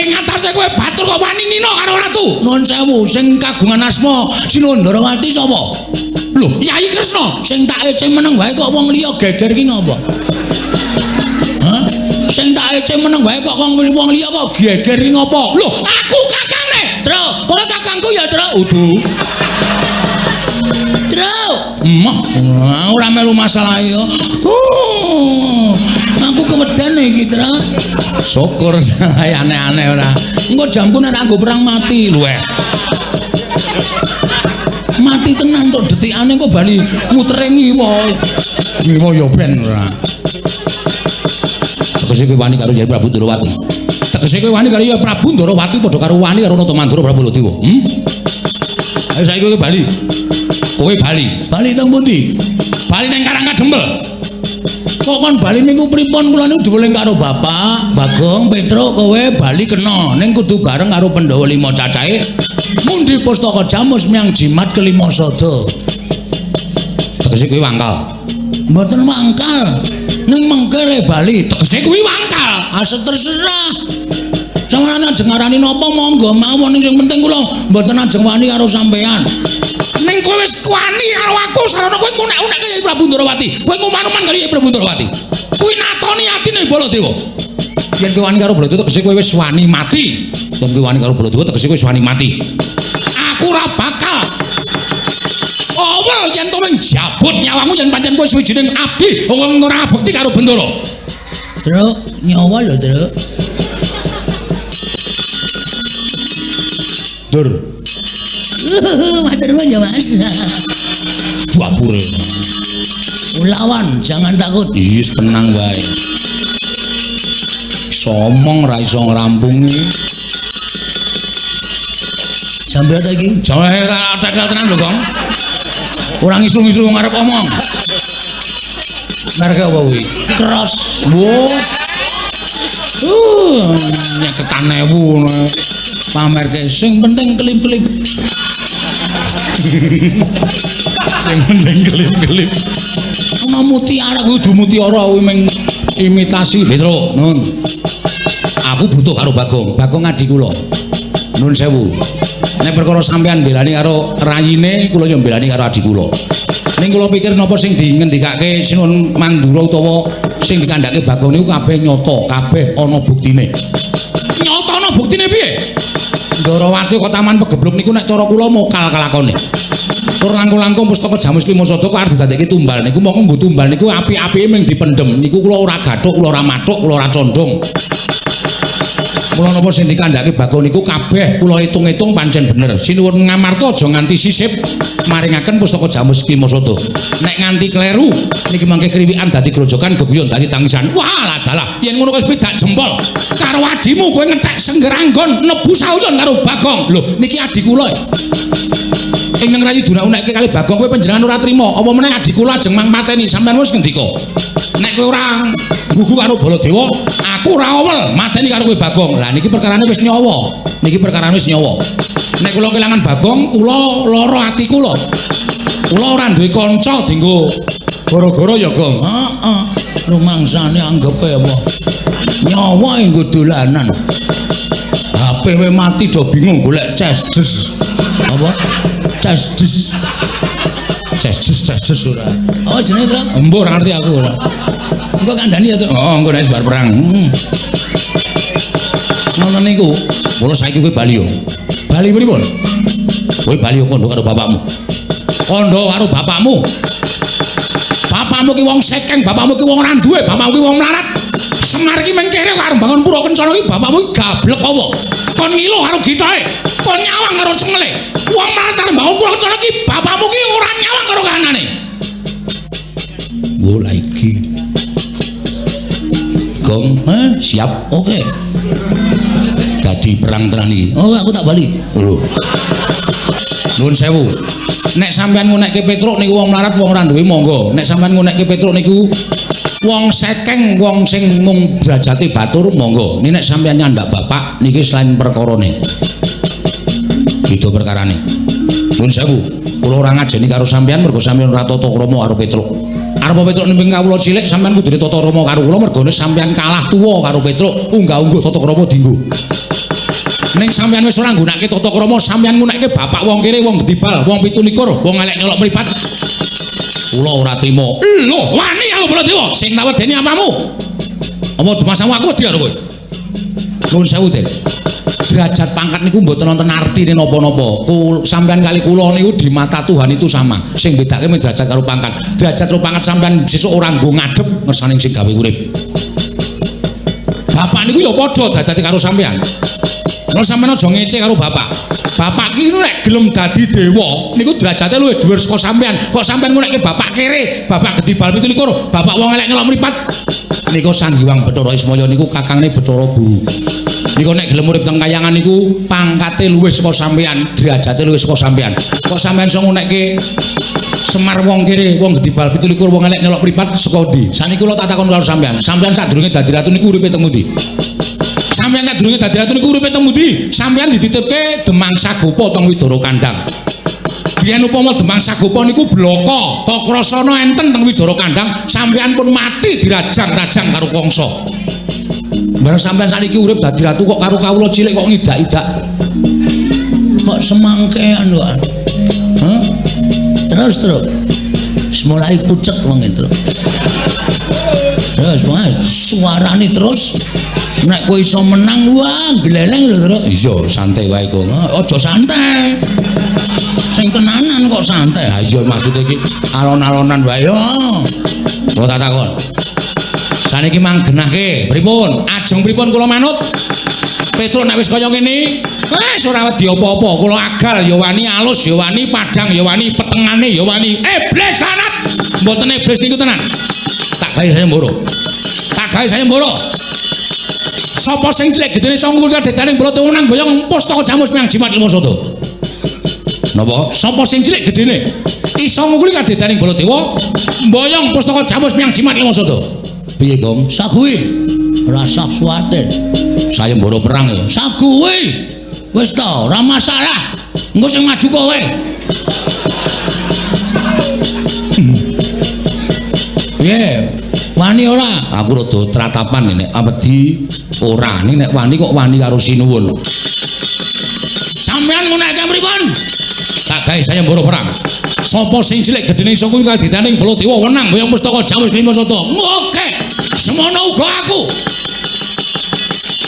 Ing atase kowe batur kok wani ngino karo ratu? Nuwun sewu, sing kagungan asma Sinuwun Ndorowati sapa? Lho, Yai Kresna. Sing tak ece meneng wae kok wong liya geger ki ngapa? Hah? Sing tak ece meneng wae kok wong liya kok geger ki ngapa? Lho, aku kakangne. Tru, kowe kakangku ya, Tru. Udu. Tru. Emoh, ora melu masalah ya. Aku keweden iki, Tru. Syukur aneh-aneh ora. Engko jamku nek anggo perang mati luweh. Mati tenan tok detikane kok bali mutere ngiwa. Ngiwa ya ben ora. Terus iki wani karo Yai Prabu Ndorowati. Tegese kowe wani karo Kyai Prabu Ndarawati padha karo wani karo Nata Mandura Prabu Baladewa. Ayo saiki kowe bali. Kowe bali. Bali teng pundi? Bali nang Karang Kadempel. Kok kon bali niku pripun? Kula niku diweling karo Bapak, Bagong, Petruk, kowe bali kena ning kudu bareng karo Pandhawa 5 cacahe. Mundi pustaka jamus miang jimat kelima sada. Tegese kuwi wangkal. Mboten wangkal. Ning mengkele bali. Tegese kuwi wangkal. Asa terserah. Sampeyan ajeng ngarani napa monggo mawon, sing penting kula mboten ajeng wani karo sampeyan. Ning kowe wis wani karo aku, sarana kowe ngunek-unekke Kyai Prabu Ndarawati. Kowe nguman-uman karo Kyai Prabu Ndarawati. Kuwi natoni atine Baladewa. Yen kowe wani karo Baladewa tegese kowe wis wani mati. Yen kowe wani karo Baladewa tegese kowe wis wani mati. Aku ora bakal awel yen kowe njabut nyawamu yen pancen kowe suwijining abdi wong ora bekti karo Bendara. Truk, nyawa lho, Truk. Dur. Matur nuwun ya, Mas. Dapure. Lawan, jangan takut. Wis tenang wae. Somong ra iso ngrampungi. Jam berapa iki? Jam ora tekel tenan lho, Gong. Ora ngislu-ngislu wong arep omong. Merek apa kuwi? Cross. Wo. Nyeketan ewu ngono. Pamerke sing penting kelip-kelip. Sing penting kelip-kelip. Ana mutiara kuwi kudu mutiara kuwi mung imitasi. Petro, nun. Aku butuh karo Bagong. Bagong adi kula. Nun sewu. Nek perkara sampean mbelani karo rayine, kula yo mbelani karo adi kula. Ning kula pikir napa sing dingendikake Sinuwun Mandura utawa sing dikandhake Bagong niku kabeh nyata, kabeh ana buktine. Nyata ana buktine piye? Ndarawati kok taman pegebluk niku nek cara kula mokal kelakone. Tur langkung-langkung pustaka Jamus Lima Sada kok arep didadekke tumbal niku mongko nggo tumbal niku apik-apike mung dipendhem. Niku kula ora gathuk, kula ora mathuk, kula ora condong. Mula napa sing dikandhake Bagong niku kabeh kula hitung-hitung pancen bener. Sinuwun Ngamarta aja nganti sisip maringaken pustaka Jamus Lima Sada. Nek nganti kleru niki mangke kriwikan dadi grojokan geguyon dadi tangisan. Wah, dalah yen ngono wis pidak jempol. Karo adimu kowe ngetek senggeranggon nebu sauyon karo Bagong. Lho, niki adi kula. Ingkang rayi dunak-unekke kali Bagong kowe panjenengan ora trima. Apa meneh adi kula ajeng mang mateni sampean wis ngendika. Nek kowe ora gugu karo Baladewa, aku ora awel mateni karo kowe Bagong. Lah niki perkarane wis nyawa. Niki perkarane wis nyawa. Nek kula kelangan Bagong, kula lara ati kula. Kula ora duwe kanca dienggo gara-gara ya, Gong. Heeh. Rumangsane anggepe apa? Nyawa nggo dolanan. HP we mati do bingung golek ces des. Apa? Ces des. Ces des ces des ora. Oh jenenge, Truk? Embuh ora ngerti aku ora. Engko kandhani ya, Truk. Oh, engko nek bar perang. Ngono niku. Mula saiki kowe bali yo. Bali pripun? Kowe bali yo kandha karo bapakmu. Kandha karo bapakmu. Bapakmu ki wong sekeng, bapakmu ki wong ora duwe, bapakmu ki wong melarat. Semar ki mengkere karo bangun pura kencana ki bapakmu ki gablek apa? Kon ngilo karo gitahe, kon nyawang karo cengele. Wong melarat karo bangun pura kencana ki bapakmu ki ora nyawang karo kahanane. Wo la iki. Gong, siap. Oke. Dadi perang tenan iki. Oh, aku tak bali. Lho. Nuwun sewu. Nek sampean ngunekke Petruk niku wong melarat, wong ora duwe monggo. Nek sampean ngunekke Petruk niku wong sekeng, wong sing mung derajate batur monggo. Niki nek sampean nyandak bapak niki selain perkarane. Beda perkarane. Nuwun sewu, kula ora ngajeni karo sampean mergo sampean ora tata krama karo Petruk. Arep Petruk nimping kawula cilik sampean kudune tata krama karo kula mergone sampean kalah tuwa karo Petruk, unggah-ungguh tata krama dienggo. Ning sampean wis ora nggunakake tata krama, sampean nggunakake bapak wong kere, wong gedibal, wong 27, wong elek nyolok mripat. Kula ora trima. Lho, wani karo Baladewa sing tak wedeni apamu? Apa dumasamu aku wedi karo kowe? Nuwun sewu, Den. Derajat pangkat niku mboten wonten artine napa-napa. Sampean kali kula niku di mata Tuhan itu sama. Sing bedake mung derajat karo pangkat. Derajat karo pangkat sampean sesuk ora nggo ngadhep ngersane sing gawe urip. Bapak niku ya padha derajate karo sampean. Mula sampeyan aja ngece karo bapak. Bapak ki nek gelem dadi dewa niku derajate luwih dhuwur saka sampeyan. Kok sampeyan ngunekke bapak kere, bapak gedhi bal 17, bapak wong elek ngelok mripat. Niku Sang Hyang Bathara Ismaya niku kakangne Bathara Guru. Niku nek gelem urip teng kayangan niku pangkate luwih saka sampeyan, derajate luwih saka sampeyan. Kok sampeyan iso ngunekke Semar wong kere, wong gedhi bal 17, wong elek nyelok mripat saka ndi? Saniki kula tak takon karo sampeyan. Sampeyan sadurunge dadi ratu niku uripe teng pundi? Sampeyan sadurunge dadi ratu niku uripe teng pundi? Sampeyan dititipke Demang Sagopa teng Widara Kandang. Biyen upama Demang Sagopa niku blaka, Kakrasana enten teng Widara Kandang, sampeyan pun mati dirajang-rajang karo Kangsa. Bareng sampeyan saniki urip dadi ratu kok karo kawula cilik kok ngidak-idak. Kok semangkean kok. Hah? Terus terus. Mulai pucet wong itu. Terus wae suarane terus nek kowe iso menang wah gleleng lho terus. Iya, santai wae kok. Aja santai. Sing tenanan kok santai. Ha iya maksude iki alon-alonan wae. Yo. Kula tak takon. Saniki mang genahke, pripun? Ajeng pripun kula manut? Petruk nek wis kaya ngene, wis ora wedi apa-apa. Kula agal ya wani, alus ya wani, padhang ya wani, petengane ya wani. Iblis lanat. Mboten iblis niku tenan. Tak gawe saya mboro. Tak gawe saya mboro. Sapa sing cilik gedene iso ngungkul kadedaning Baladewa menang boyong pustaka jamus menyang jimat lima sada. Napa? Sapa sing cilik gedene iso ngungkul kadedaning Baladewa mboyong pustaka jamus menyang jimat lima sada. Piye, Gong? Saguwi. Rasa kuwatir. Saya mboro perang ya. Saguwi. Wis ta, ora masalah. Engko sing maju kowe. Piye? Wani ora? Aku rada tratapan nek wedi ora. Nek wani kok wani karo sinuwun. Sampeyan ngunekke pripun? Tak gawe saya mboro perang. Sapa sing cilik gedene iso kuwi kadidaning Baladewa wenang boyong pustaka jamus lima sada. Oke. Semono uga aku.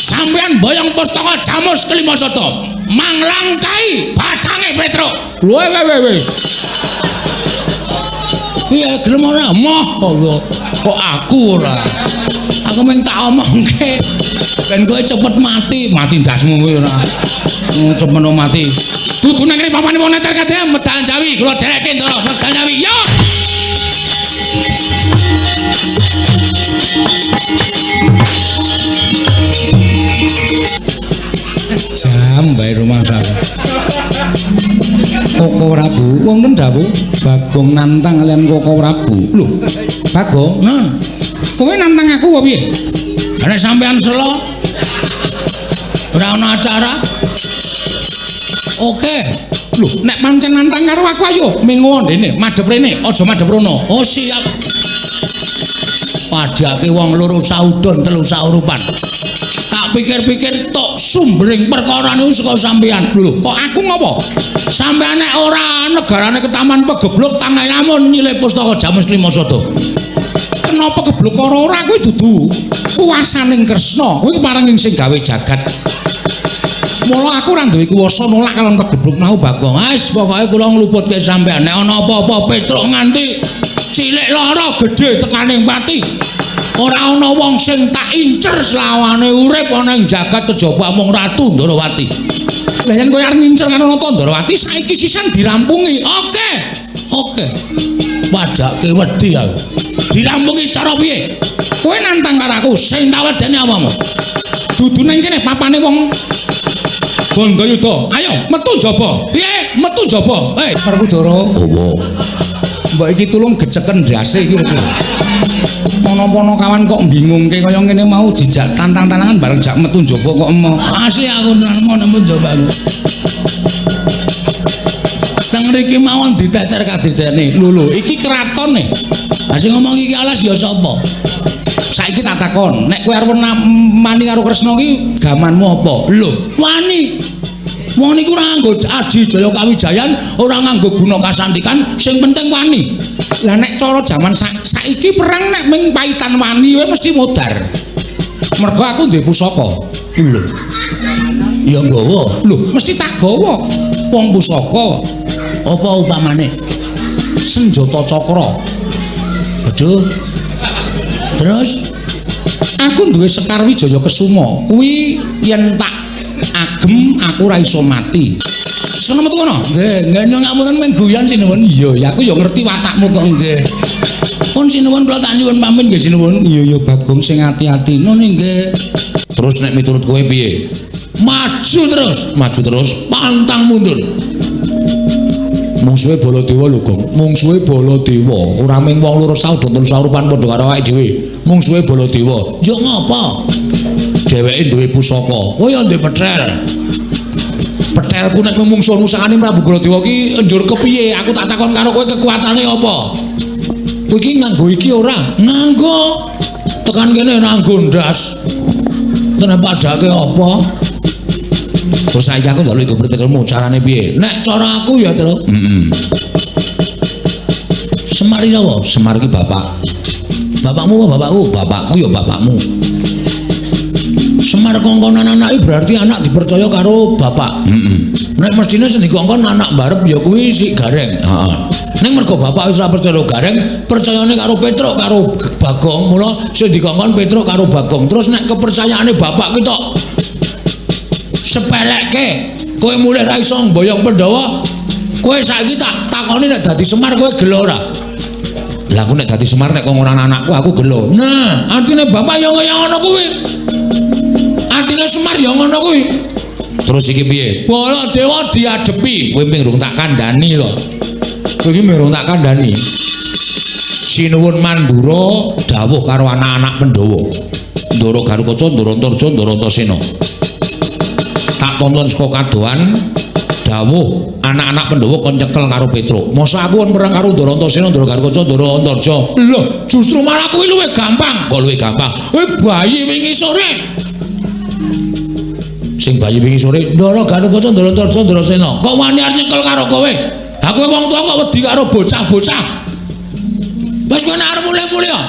Sampeyan boyong pustaka jamus kelima sada. Manglangkai batange Petruk. Lho we we. Piye gelem ora? Moh kok aku ora. Aku mung tak omongke ben kowe cepet mati. Mati ndasmu kowe ora. Cepet mati. Dudu nang kene papane wong neter kabeh medal Jawi kula dherekke Ndara medal Jawi. Yo. Jam bae rumah saya. Koko Prabu, wonten dawuh Bagong nantang kalian Koko Prabu. Lho, Bagong, nah, kowe nantang aku apa piye? Nek sampean selo ora ana acara. Oke. Lho, nek pancen nantang karo aku ayo mengo ndene, madhep rene, aja madhep rono. Oh, siap. Padhake wong loro saudon telu saurupan. Tak pikir-pikir tok sumbering perkara niku saka sampeyan. Lho, kok aku ngopo? Sampeyan nek ora negarane ketaman pegebluk tangan lamun nyilih pustaka jamus lima sada. Kenapa gebluk ora ora kuwi dudu kuwasaning Kresna, kuwi paring sing gawe jagat. Mula aku ora duwe kuwasa nolak kalon pegebluk mau Bagong. Wis pokoke kula ngluputke sampeyan nek ana apa-apa Petruk nganti cilik lara gedhe tekaning pati. Ora ana wong sing tak incer selawane urip ana ing jagat kejaba mung Ratu Ndorowati. Lah yen kowe arep ngincer karo Nata Ndorowati saiki sisan dirampungi. Oke. Oke. Padhake wedi aku. Dirampungi cara piye? Kowe nantang karo aku sing tak wedeni apamu? Dudu nang kene papane wong Bandayuda. Ayo metu njaba. Piye? Metu njaba. Hei, Werkudara. Opo? Mbok iki tulung geceken ndase iki lho. Mono-mono kawan kok bingungke kaya ngene mau dijak tantang-tantangan bareng jak metu njaba kok emoh. Asli aku mau nemu njaba aku. Teng mriki mawon diteter kadidene. Lho lho, iki kraton e. Lah sing ngomong iki alas ya sapa? Saiki tak takon, nek kowe arep mani karo Kresna ki gamanmu apa? Lho, wani. Wong niku ora nganggo aji jaya kawijayan, ora nganggo guna kasantikan, sing penting wani. Lah nek cara jaman saiki perang nek ming paitan wani wae mesti modar. Mergo aku duwe pusaka. Lho. Ya nggawa. Lho, mesti tak gawa. Wong pusaka. Apa upamane? Senjata cakra. Aduh. Terus aku duwe Sekar Wijaya Kesuma. Kuwi yen tak Agem aku ora iso mati. Sono metu kono. Nggih, nggih nyuwun ngapunten mung guyon sinuwun. Iya, ya aku ya ngerti watakmu kok nggih. Pun sinuwun kula tak nyuwun pamit nggih sinuwun. Iya ya Bagong sing ati-ati. Nun nggih. Terus nek miturut kowe piye? Maju terus, maju terus, pantang mundur. Mungsuhe Baladewa lho, Gong. Mungsuhe Baladewa, ora mung wong loro saudon telu saurupan padha karo awake dhewe. Mungsuhe Baladewa. Yo ngopo? Dheweke duwe pusaka. Oh ya duwe petrel. Petelku nek mungsuh nusakane Prabu Baladewa ki njur kepiye? Aku tak takon karo kowe kekuatane apa? Kowe iki nganggo iki ora? Nganggo. Tekan kene nganggo ndas. Tenan padake apa? Terus saiki aku njaluk iku pretelmu carane piye? Nek cara aku ya, Tru. Heeh. Semar iki sapa? Semar iki bapak. Bapakmu apa bapakku? Bapakku ya bapakmu. Semar kongkonan anake berarti anak dipercaya karo bapak. Heeh. Nek mestine sing dikongkon anak barep ya kuwi si Gareng. Heeh. Ning mergo bapak wis ora percaya Gareng, percayane karo Petruk karo Bagong, mula sing dikongkon Petruk karo Bagong. Terus nek kepercayaane bapak ki tok sepelekke, kowe mulih ra iso mboyong Pandhawa, kowe saiki tak takoni nek dadi Semar kowe gelo ora? Lah aku nek dadi Semar nek kongkonan anakku aku gelo. Nah, artine bapak ya kaya ngono kuwi. Artine Semar ya ngono kuwi. Terus iki piye? Baladewa diadepi. Kowe ming rung tak kandhani to. Kowe iki ming rung tak kandhani. Sinuwun Mandura dawuh karo anak-anak Pandhawa. Ndara Garukaca, Ndara Antarja, Ndara Antasena. Tak tonton saka kadohan dawuh anak-anak Pandhawa kon nyekel karo Petruk. Mosok aku kon perang karo Ndara Antasena, Ndara Garukaca, Ndara Antarja. Lho, justru malah kuwi luwih gampang. Kok luwih gampang? Kowe bayi wingi sore. Sing bayi wingi sore Ndara Garukaca, Ndara Antarja, Ndara Sena. Kok wani arep nyekel karo kowe? Ha kowe wong tuwa kok wedi karo bocah-bocah. Wis kowe nek arep mulih-mulih ya.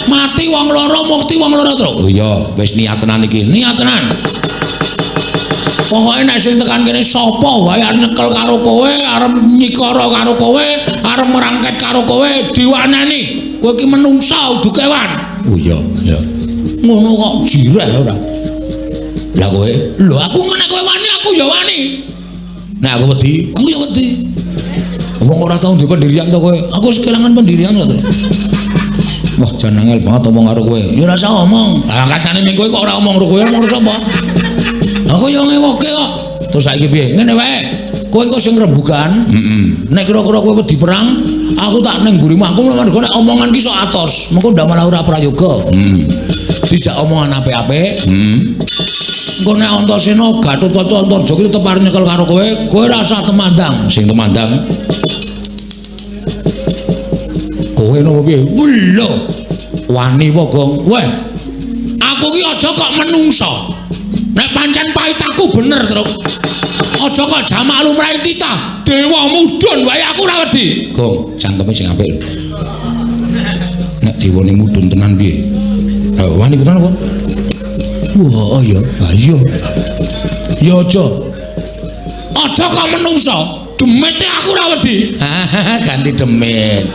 Mati wong loro, mukti wong loro, Tru. Oh iya, wis niat tenan iki. Niat tenan. Pokoke nek sing tekan kene sapa wae arep nyekel karo kowe, arep nyikara karo kowe, arep merangket karo kowe, diwaneni. Kowe iki menungsa udu kewan. Oh iya, iya. Ngono kok jireh ora. Lah kowe? Lho aku nek kowe wani aku ya wani. Nek aku wedi, aku ya wedi. Wong ora tau duwe pendirian to kowe. Aku wis kelangan pendirian kok. Wah, jan angel banget omong karo kowe. Ya ora usah omong. Lah kancane ning kowe kok ora omong karo kowe, omong karo sapa? Aku ya ngewoke kok. Terus saiki piye? Ngene wae. Kowe engko sing rembugan. Heeh. Nek kira-kira kowe wedi perang, aku tak ning mburi mangkung mergo nek omongan ki sok atos. Mengko ndak malah ora prayoga. Heeh. Dijak omongan apik-apik. Heeh. Engko nek Antasena, Gatotkaca, Antarja ki tetep arep nyekel karo kowe, kowe ora usah temandang. Sing temandang kowe napa piye? Lho, wani apa, Gong? Weh. Aku ki aja kok menungsa. Nek pancen paitaku bener, Truk. Aja kok jamak lumrahe titah. Dewa mudhun wae aku ora wedi. Gong, cangkeme sing apik lho. Nek dewane mudhun tenan piye? Ha, wani tenan apa? Wah, oh ya. Ha iya. Ya aja. Aja kok menungsa. Demite aku ora wedi. Ganti demit.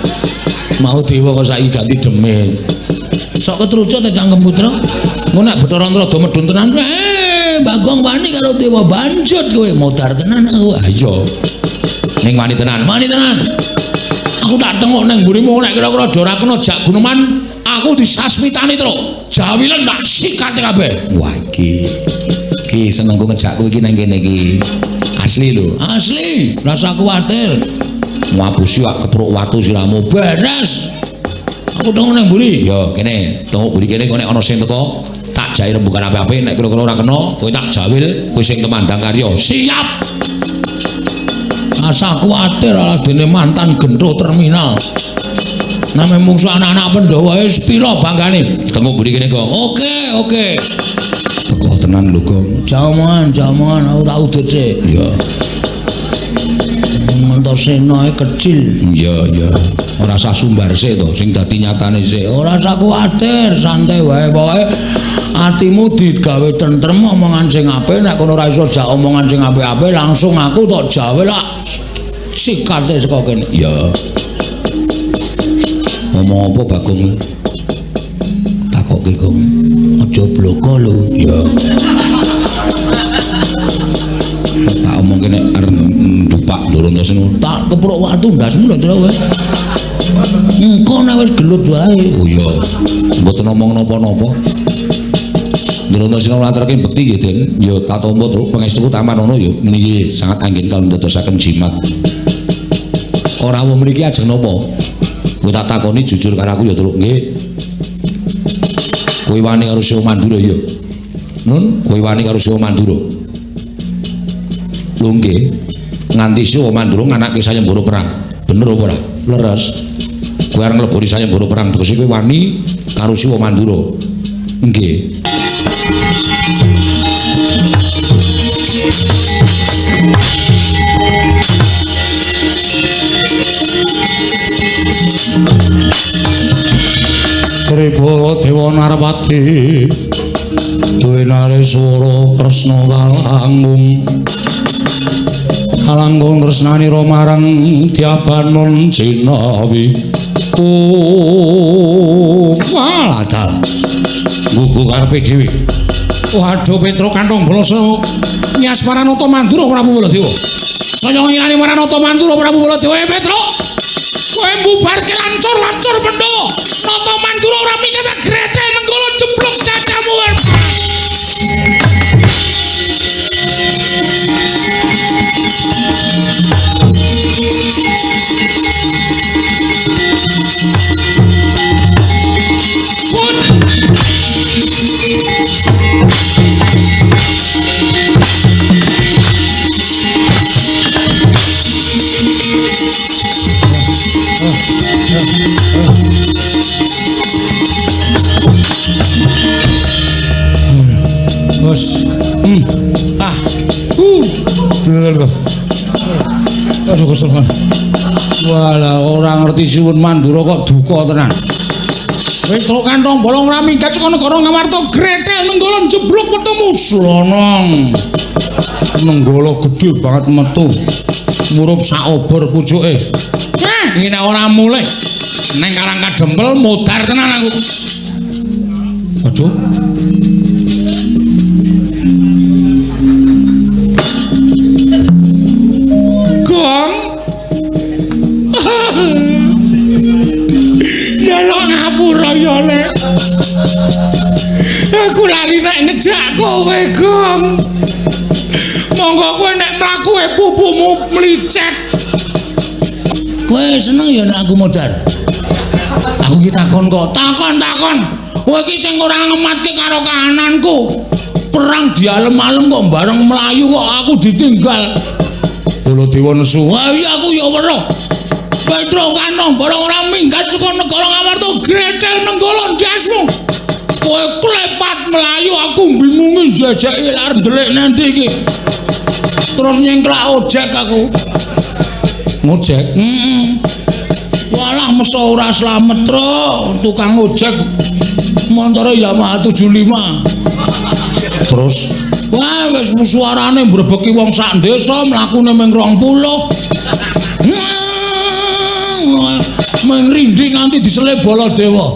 Mau dewa kok saiki ganti demit. Sok ketrucut ta cangkemku, Truk. Engko nek Bathara Antrada medhun tenan, Bagong wani karo dewa banjut kowe modar tenan aku. Ha iya. Ning wani tenan. Wani tenan. Aku tak tengok nang mburimu nek kira-kira ora kena jak guneman, aku disasmitani, Truk. Jawilen tak sikate kabeh. Wah iki. Iki senengku ngejak kowe iki nang kene iki. Asli lho. Asli, rasa kuwatir. Ngapusi wak kepruk watu siramu. Beres. Aku tengok nang mburi. Ya, kene, tengok mburi kene kok nek ana sing teko tak jai rembugan apik-apik, nek kira-kira ora kena kowe tak jawil, kowe sing temandang karya. Siap. Asa kuwatir ala dene mantan gentho terminal. Name mungsu anak-anak Pandhawa wis pira banggane? Tengok mburi kene kok. Oke, oke. Teko tenan lho, Gong. Jamongan, jamongan aku tak udut sik. Iya. Antasena kecil. Iya, iya. Ora usah sumbar sik to, sing dadi nyatane sik. Ora usah kuwatir, santai wae pokoke atimu digawe tentrem omongan sing apik, nek kono ora iso jak omongan sing apik-apik langsung aku tok jawe lak sikate saka kene. Iya. Ngomong apa Bagong? Takoke, Gong. Aja bloko lho. Iya. Ndorondasena tak keprok watu ndasmu lho Tru kowe. Engko nek wis gelut wae. Oh iya. Mboten omong napa-napa. Ndorondasena nglaturake bekti nggih, Den. Ya tak tampa Truk pangestuku tamanono ya niki sangat anggen kawula ndadosaken jimat. Ora wong mriki ajeng napa? Kowe tak takoni jujur karo aku ya Truk nggih. Kowe wani karo Siwa Mandura ya? Nun, kowe wani karo Siwa Mandura. Lho nggih. Nganti Siwa Mandura nganake sayembara perang. Bener apa ora? Leres. Kowe arep ngleboni sayembara perang tegese kowe wani karo Siwa Mandura. Nggih. Tripura Dewa Narpati duwe nareswara Kresna kalangkung kalangkung tresnanira marang Dyabanon jinawi waladal gugu karepe dhewe. Waduh Petruk kantong boloso nyas Paranata Mandura Prabu Baladewa. Saya ngilani Paranata Mandura Prabu Baladewa. Petruk kowe mbubarke lancur-lancur Pandhawa. Nata Mandura ora minggat gretel nenggala jeblok cacamu. Bos. Ah. Aduh kesel. Walah ora ngerti Siwun Mandura kok duka tenan. Petruk kantong bolong ora minggat saka negara Ngamarta gretel nenggala jeblok ketemu slonong. Nenggala gedhe banget metu. Murup sak obor pucuke. Iki nek ora mulih neng Karang Kadempel modar tenan aku. Aduh. Gong. Njaluk ngapura ya, Lek. Aku lali nek ngejak kowe, Gong. Monggo kowe nek mlaku pupumu mlicet. Kowe seneng ya nek aku modar? Aku ki takon kok, takon-takon. Kowe iki sing ora ngematke karo kahananku. Perang dialem-alem kok bareng mlayu kok aku ditinggal. Baladewa nesu. Ha iya aku ya weruh. Petruk kantong barang ora minggat saka negara Ngamarta gretel nenggala ndasmu. Kowe klepat mlayu aku bingungi jajake arep ndelik nanti iki. Terus nyengklak ojek aku. Ngojek? Heeh. Walah meso ora slamet, Truk. Tukang ojek montore Yamaha 75. Terus wah wis suarane mbrebeki wong sak desa mlakune ming 20. Ming rinding nganti diselip Baladewa.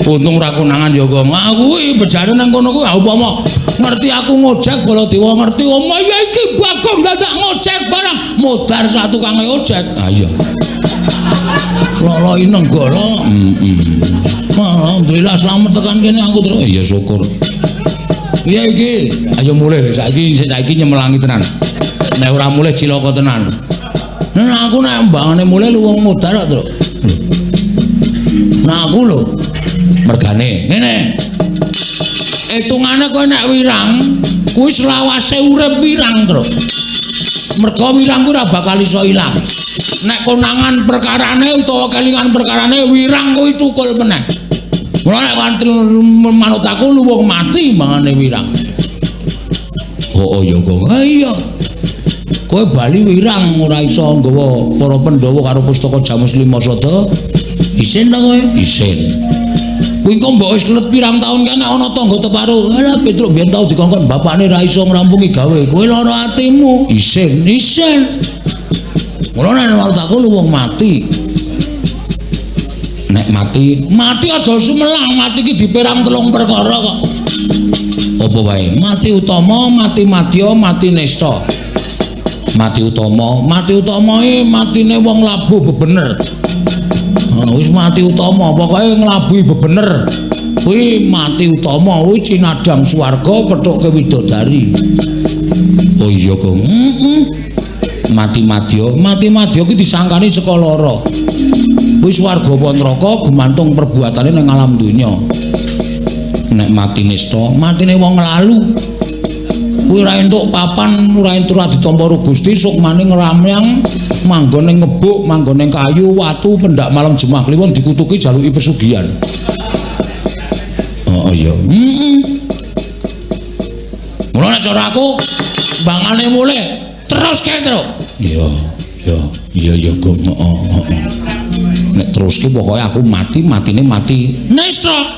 Untung ora konangan ya, Gong. Aku kuwi bejane nang kono kuwi upama ngerti aku ngojek Baladewa ngerti omah ya iki Bagong dadak ngojek barang modar sak tukange ojek. Ha iya. Lolo nenggala. Heeh. Alhamdulillah slamet tekan kene aku terus. Iya syukur. Iya iki, ayo mulih saiki saiki nyemelangi tenan. Nek ora mulih cilaka tenan. Nah aku nek mbangane mulih lu wong modar kok, Truk. Nah aku lho mergane ngene. Hitungane kowe nek wirang, kuwi selawase urip wirang, Truk. Mergo wirang kuwi ora bakal iso ilang. Nek konangan perkarane utawa kelingan perkarane wirang kuwi cukul meneh. Mula nek manut aku lu wong mati mangane wirang. Oh ya kok. Ha iya. Kowe bali wirang ora iso nggawa para Pandhawa karo pustaka Jamus Lima Sada. Isin ta kowe? Isin. Kuwi engko mbok wis kelet pirang taun kene ana tangga teparo. Alah Petruk biyen tau dikongkon bapakne ra iso ngrampungi gawe. Kowe lara atimu. Isin, isin. Mula nek manut aku lu wong mati. Nek mati, mati aja sumelang, mati iki diperang telung perkara kok. Apa wae? Mati utama, mati madya, mati nista. Mati utama, mati utama iki matine wong labuh bebener. Wis mati utama, pokoke nglabuhi bebener. Kuwi mati utama, kuwi cinadang swarga kethuke widodari. Oh iya, Gong. Heeh. Mati madya, mati madya ki disangkani saka lara. Kuwi swarga apa neraka gumantung perbuatane ning alam donya. Nek mati nista, matine wong lalu. Kuwi ora entuk papan, ora entuk ora ditampa karo Gusti, sukmane ngramyang manggon ning ngebuk, manggon ning kayu, watu, pendak malam Jemah Kliwon dikutuki jaluki pesugihan. Oh iya. Heeh. Mula nek cara aku mbangane mulih terus kae, Truk. Iya, iya, iya ya, Gong. Heeh, heeh. Nek terus ki pokoke aku mati, matine mati nista.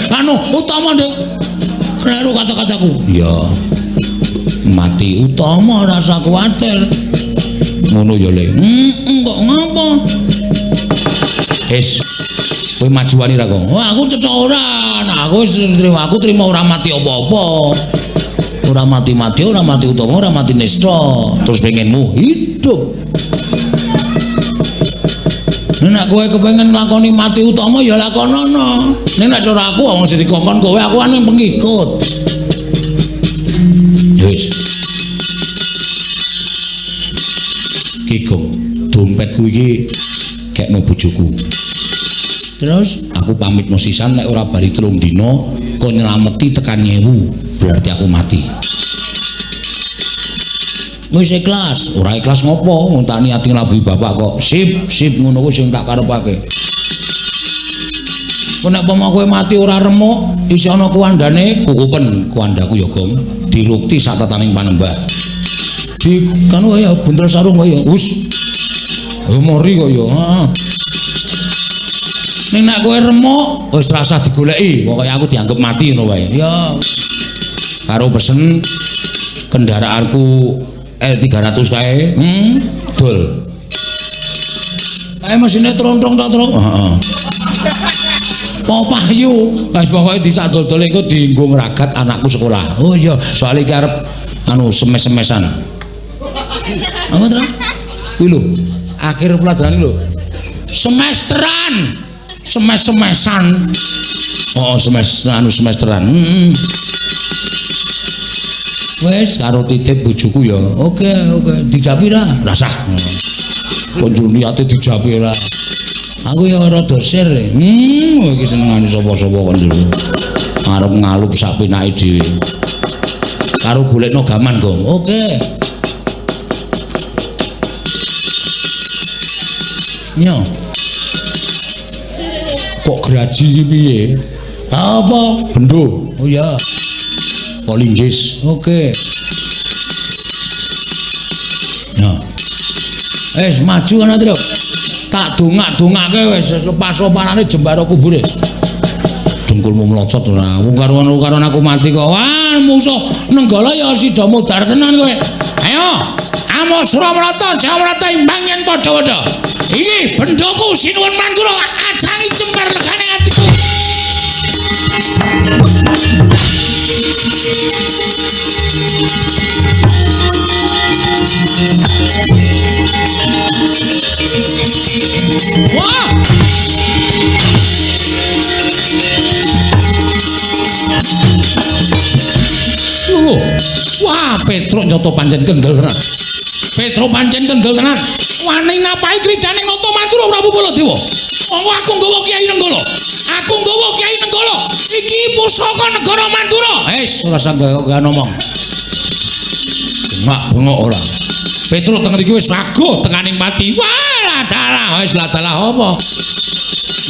Anu utama, Dik. Kleru kata-kataku. Iya. Mati utama rasa kuwatir. Ngono ya, Le. Heeh, kok ngapa? Wis. Kowe maju wani ra, Gong? Wah, aku cecok ora. Nah, aku wis trimo, aku trimo ora mati apa-apa. Ora mati-mati, ora mati utama, ora mati nista. Terus pengenmu hidup. Nek kowe kepengin nglakoni mati utama ya lakonono. Nek nek cara aku wong sing dikongkon kowe aku anu pengikut. Wis. Ki Gong, dompetku iki kekno bojoku. Terus aku pamit no sisan nek ora bari 3 dina kok nyelameti tekan 1000, berarti aku mati. Wis ikhlas, ora ikhlas ngopo? Wong tak niati nglabuhi bapak kok. Sip, sip ngono kuwi sing tak karepake. Kok nek pomo kowe mati ora remuk, isih ana kuwandane, kukupen kuwandaku ya, Gong. Dirukti sak tataning panembah. Di kanu ya buntel sarung kaya wis. Ya mori kok ya. Heeh. Ning nek kowe remuk, wis rasah digoleki, pokoke aku dianggep mati ngono wae. Ya. Karo pesen kendaraanku L300 kae, dol. Kae mesine trontrong ta, Truk? Heeh. Payu, wis pokoke disadol-dol engko dienggo ngragat anakku sekolah. Oh iya, soalé iki arep anu semes-semesan. Apa, Truk? Kuwi lho, akhir pelajaran lho. Semesteran. Semes-semesan. Oh, anu semesteran. Wis karo titip bojoku ya. Oke, oke. Dijapi ra? Rasah. Kok njur niate dijapi ra? Aku ya rada sir. Iki senengane sapa-sapa kok njur. Arep ngalup sak penake dhewe. Karo golekno gaman, Gong. Oke. Nyo. Kok graji iki piye? Apa? Bendo. Oh iya. Polinggis. Oke. Nah. Wis maju ana, Truk. Tak dongak-dongake wis lepas sopanane jembara kubure. Dengkulmu mlocot ora. Wong karuan-karuan aku mati kok. Wah, mungsuh Nenggala ya sida mudhar tenan kowe. Ayo, Amo Suramrata, Jawamrata imbang yen padha-padha. Iki bendoku Sinuwun Mandura ajangi jembar legane atiku. Wah! Lho, wah Petruk nyoto pancen kendel tenan. Petruk pancen kendel tenan. Wani napahi kridane Nata Mandura Prabu Baladewa. Monggo aku nggawa Kyai Nenggala. Aku nggawa Kyai Nenggala. Iki pusaka negara Mandura. Wis ora usah gawe ngomong. Bengak bengok ora. Petruk teng mriki wis raguh tekaning pati. Wah, ladalah wis ladalah apa?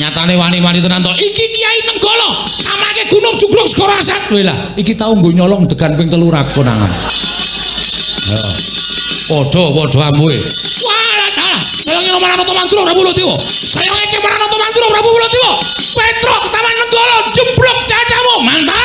Nyatane wani-wani tenan to. Iki Kyai Nenggala amake gunung jugruk segara asat. Kowe lah, iki tau nggo nyolong degan ping 3 rakonangan. Ya. Padha-padha ambuhe. Wah, ladalah. Saya ngira marang Nata Mandura Prabu Baladewa. Saya ngece marang Nata Mandura Prabu Baladewa. Petruk Taman Nenggala jeblok dadamu. Mantap.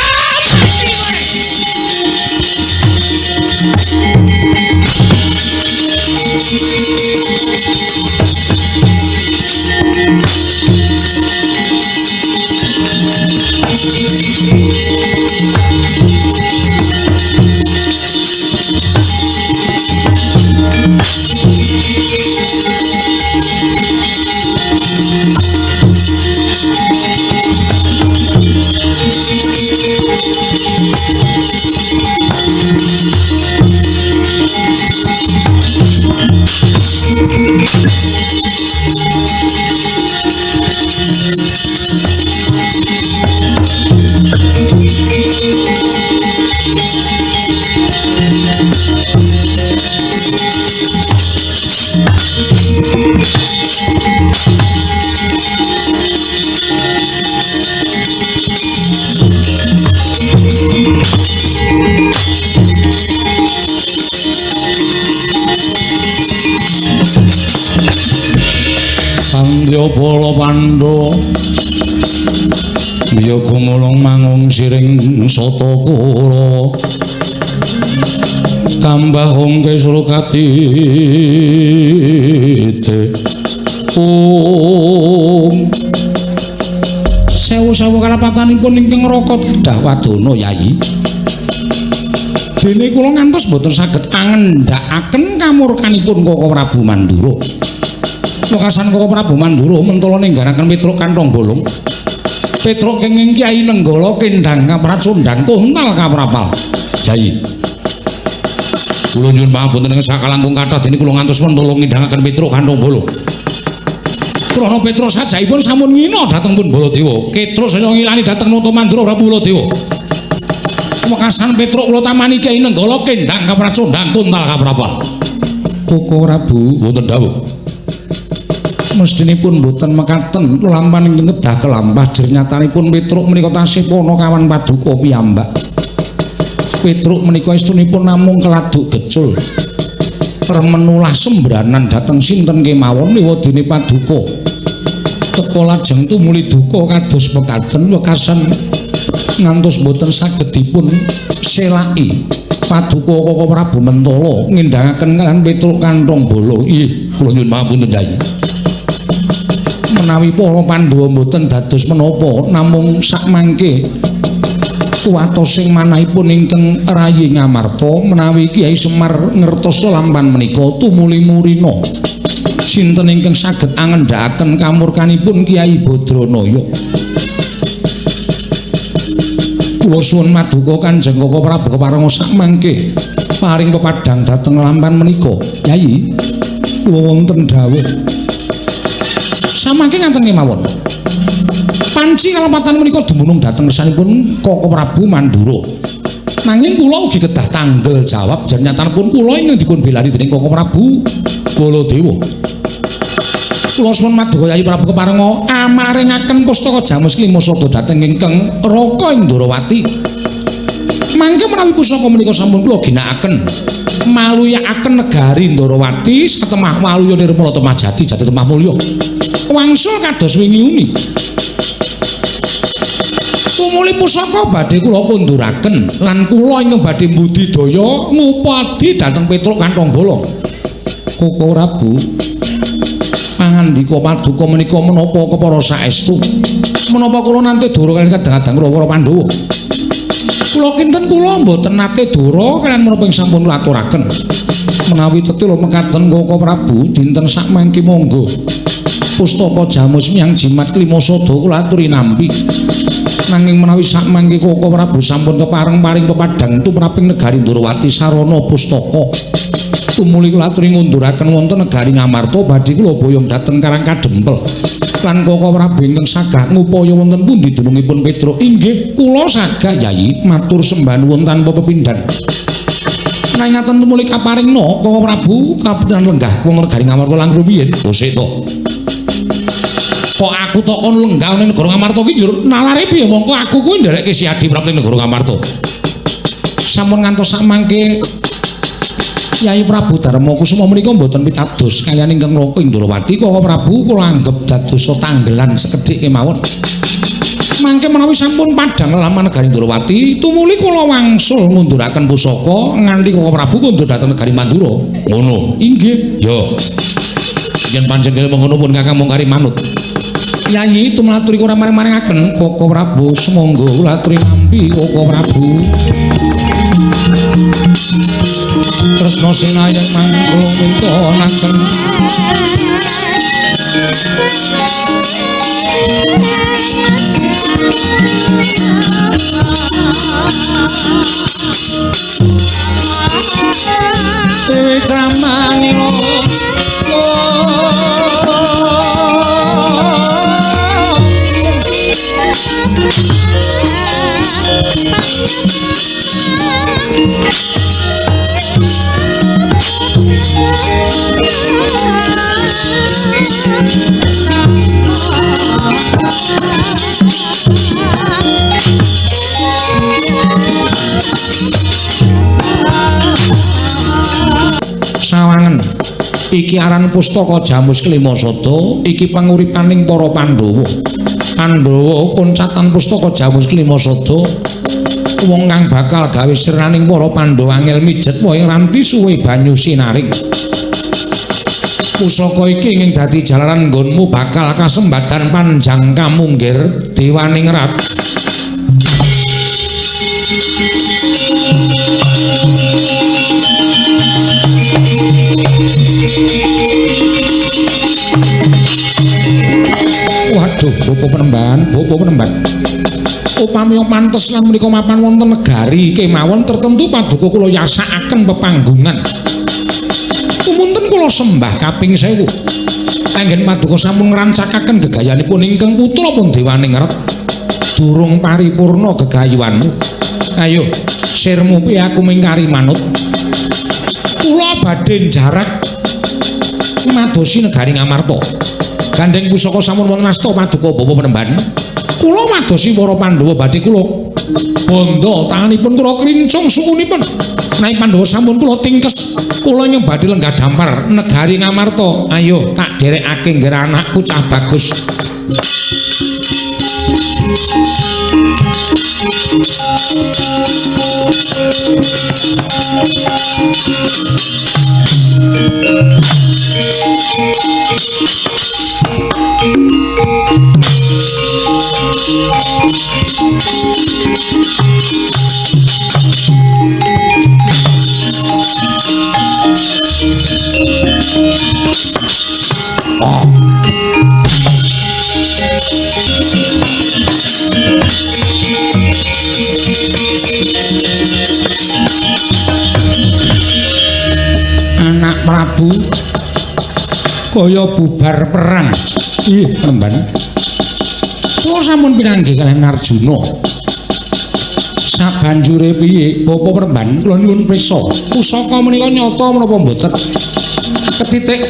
Jaya para Pandhawa. Ya gumulung mangung siring sata Kurawa. Tambah ongke surukatite. Om. Sewu-sewu kalapatanipun ingkang raka kedah wadana Yayi. Dene kula ngantos boten saged angendhakaken kamurkanipun Koko Prabu Mandura. Wekasan Koko Prabu Mandura mentala ninggaraken Petruk kanthong bolong. Petruk kenging Kyai Nenggala kendhang kapracundang kontal kaprapal. Yayi. Kula nyuwun pangapunten ing sakalangkung kathah dene kula ngantos mentala ngindhangaken Petruk kanthong bolong. Krana Petruk sajaipun sampun ngina dhateng pun Baladewa. Ketruk saya ngilani dhateng Nata Mandura Prabu Baladewa. Wekasan Petruk kula tamani Kyai Nenggala kendhang kapracundang kontal kaprapal. Koko Prabu wonten dawuh. Mestinipun boten mekaten lelampahan ingkang kedah kelampah jernyatanipun Petruk menika tasih panakawan paduka piyambak. Petruk menika estunipun namung keladuk gecul. Remenulah sembranan dhateng sinten kemawon liwadene paduka. Teka lajeng tumuli duka kados mekaten wekasan ngantos boten saged dipun selaki. Paduka Koko Prabu Mentala ngindhangaken kaliyan Petruk kanthong bala. Inggih, kula nyuwun pangapunten Yai. Menawi para Pandhawa mboten dados menapa namung sakmangke kuwatos sing manahipun ingkang rayi Ngamarta menawi Kyai Semar ngertos lelampahan menika tumuli murina. Sinten ingkang saged angendhakaken kamurkanipun Kyai Badranaya. Kula suwun maduka Kanjeng Koko Prabu keparenga sakmangke paring pepadhang dhateng lelampahan menika. Yai, kula wonten dawuh. Samangke ngaten kemawon. Panci kalapatan menika dumunung dhateng ngersanipun Koko Prabu Mandura. Nanging kula ugi kedah tanggel jawab jernyatanipun kula ingkang dipun belani dening Koko Prabu Baladewa. Kula suwun maduka Yayi Prabu keparenga amaringaken pustaka Jamus Klima Sada dhateng ingkang Raka Indrawati. Mangke menawi pusaka menika sampun kula ginakaken maluyakaken negari Ndrawati satemah waluya nirmala temah jati jati temah mulya. Wangsul kados wingi uni. Tumuli pusaka badhe kula kunduraken lan kula ingkang badhe mbudidaya ngupadi dhateng Petruk kanthong bolong. Koko Prabu pangandika paduka menika menapa kepara saestu? Menapa kula nate dora kaliyan kadang-kadang para Pandhawa? Kula kinten kula mboten nate dora kaliyan menapa ing sampun kula aturaken. Menawi tetela mekaten Koko Prabu dinten sakmangke monggo. Pustaka Jamus Miang Jimat Klima Sada kula aturi nampi. Nanging menawi sakmangke Koko Prabu sampun kepareng paring pepadhang tumraping negari Ndrawati sarana pustaka. Tumuli kula aturi ngunduraken wonten negari Ngamarta badhe kula boyong dhateng Karang Kadempel. Lan Koko Prabu ingkang sagah ngupaya wonten pundi dunungipun Petruk? Inggih, kula sagah Yayi matur sembah nuwun tanpa pepindhan. Nanging ngaten tumuli kaparingna Koko Prabu kapitan lenggah wonten negari Ngamarta langkung rumiyin. Kosek to. Kok aku tok kon lenggah ning negara Ngamarta ki njur nalare piye mongko aku kuwi nderekke Si Adi Prapti negara Ngamarta. Sampun ngantos sakmangke Kyai Prabu Darma Kusuma menika mboten pitados kaliyan ingkang Raka Indrawati. Koko Prabu kula anggep dados tanggelan sekedhik kemawon. Mangke menawi sampun padhang lelampahan negari Ndrawati, tumuli kula wangsul ngunduraken pusaka nganti Koko Prabu kondur dhateng negari Mandura. Ngono. Inggih. Ya. Yen pancen kaya mengono pun Kakang mung kari manut. Yayi tumlaturi kula maring-maringaken Koko Prabu sumangga kula aturi nampi Koko Prabu. Tresna sinayan mangkula mintonaken. Dewi Kramanila Iki aran pustaka Jamus Kelima Sada, iki panguripaning para Pandhawa. Pandhawa koncatan pustaka Jamus Kelima Sada, wong kang bakal gawe sirnaning para Pandhawa angel mijet wae ranti suwe banyu sinaring. Pusaka iki ingkang dadi jalaran nggonmu bakal kasembadan panjang kamunggir Dewaningrat. Waduh, Bapak Penemban, Bapak Penemban. Upami pantes lan menika mapan wonten negari kemawon tertentu paduka kula yasakaken pepanggungan. Tumunten kula sembah kaping 1000. Anggen paduka sampun ngrancakaken gegayanipun ingkang putra pun Dewaningrat. Durung paripurna gegayuhanmu. Ayo, sirmu piye aku mingkari manut. Kula badhe njarak madosi negari Ngamarta. Gandeng pusaka sampun wonten asta paduka Bapak Penemban. Kula madosi para Pandhawa badhe kula bandha tanganipun kula krincung sukunipun. Menawi Pandhawa sampun kula tingkes, kula nyung badhe lenggah dampar negari Ngamarta. Ayo tak derekake ngger anakku cah bagus. Anak Prabu kaya bubar perang. Ih, Penemban. Kula sampun pinanggih kaliyan Arjuna. Sabanjure piye, Bapak Penemban, kula nyuwun prisa. Pusaka menika nyata menapa mboten? Ketitik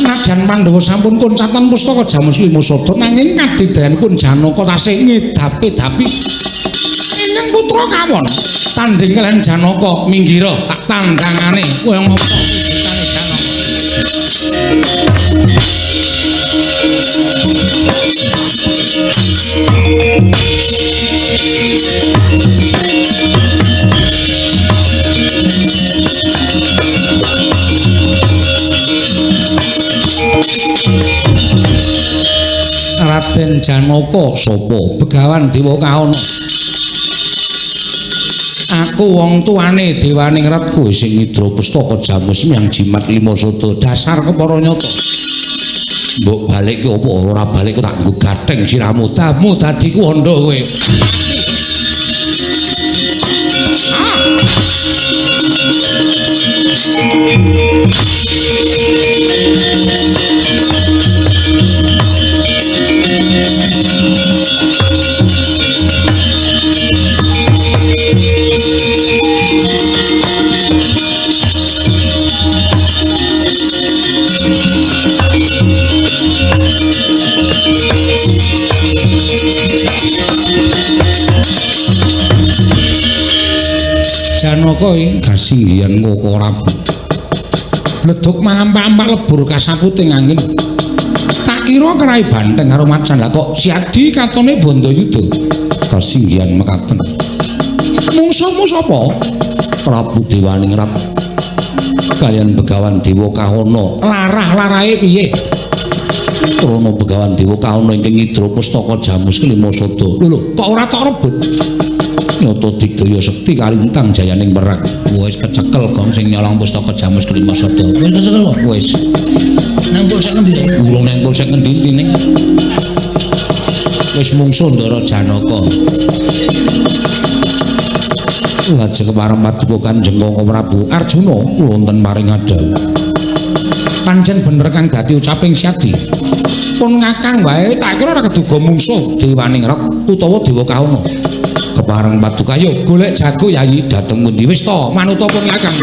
najan Pandhawa sampun koncatan pustaka Jamus Lima Sada nanging kadidayanipun Janaka tasih ngedapi-dapi. Ingkang putra kawon tandhing kaliyan Janaka minggira tak tandangane kaya ngapa wujudane Janaka. Raden Janaka sapa? Begawan Dewa Kahana. Aku wong tuane Dewaningrat kowe sing ngidra pustaka Jamus Miang Jimat Lima Sada dasar kepara nyata. Mbok balik ki apa ora balik tak nggo gatheng siramu tamu dadi kuwanda kowe. Janaka ing kasinggihan Koko Prabu. Bledug mangampak-ampak lebur kasaputing angin. Tak kira kerai banteng karo macan, lah kok Siadi katone Bandayuda. Kasinggihan mekaten. Mungsuhmu sapa? Prabu Dewaningrat kaliyan Begawan Dewa Kahana. Larah-larahe piye? Krana Begawan Dewa Kahana ingkang ngidra pustaka Jamus Kelima Sada. Lho, kok ora tak rebut? Nyata digdaya sekti kalintang jayaning perang. Wis kecekel gong sing nyolong pustaka Jamus Kelima Sada. Wis kecekel kok. Wis. Nang polsek ngendi? Urung nang polsek ngendi ning. Wis mungsuh Ndara Janaka. Lajeng kepareng paduka Kanjeng Koko Prabu Arjuna wonten paring adhawuh. Pancen bener kang dadi ucaping Siadi. Pun ngakang wae tak kira ora keduga mungsuh Dewaningrat utawa Dewa Kahana. Kepareng paduka yo golek jago yayi dhateng pundi wis to manuta pun kakang.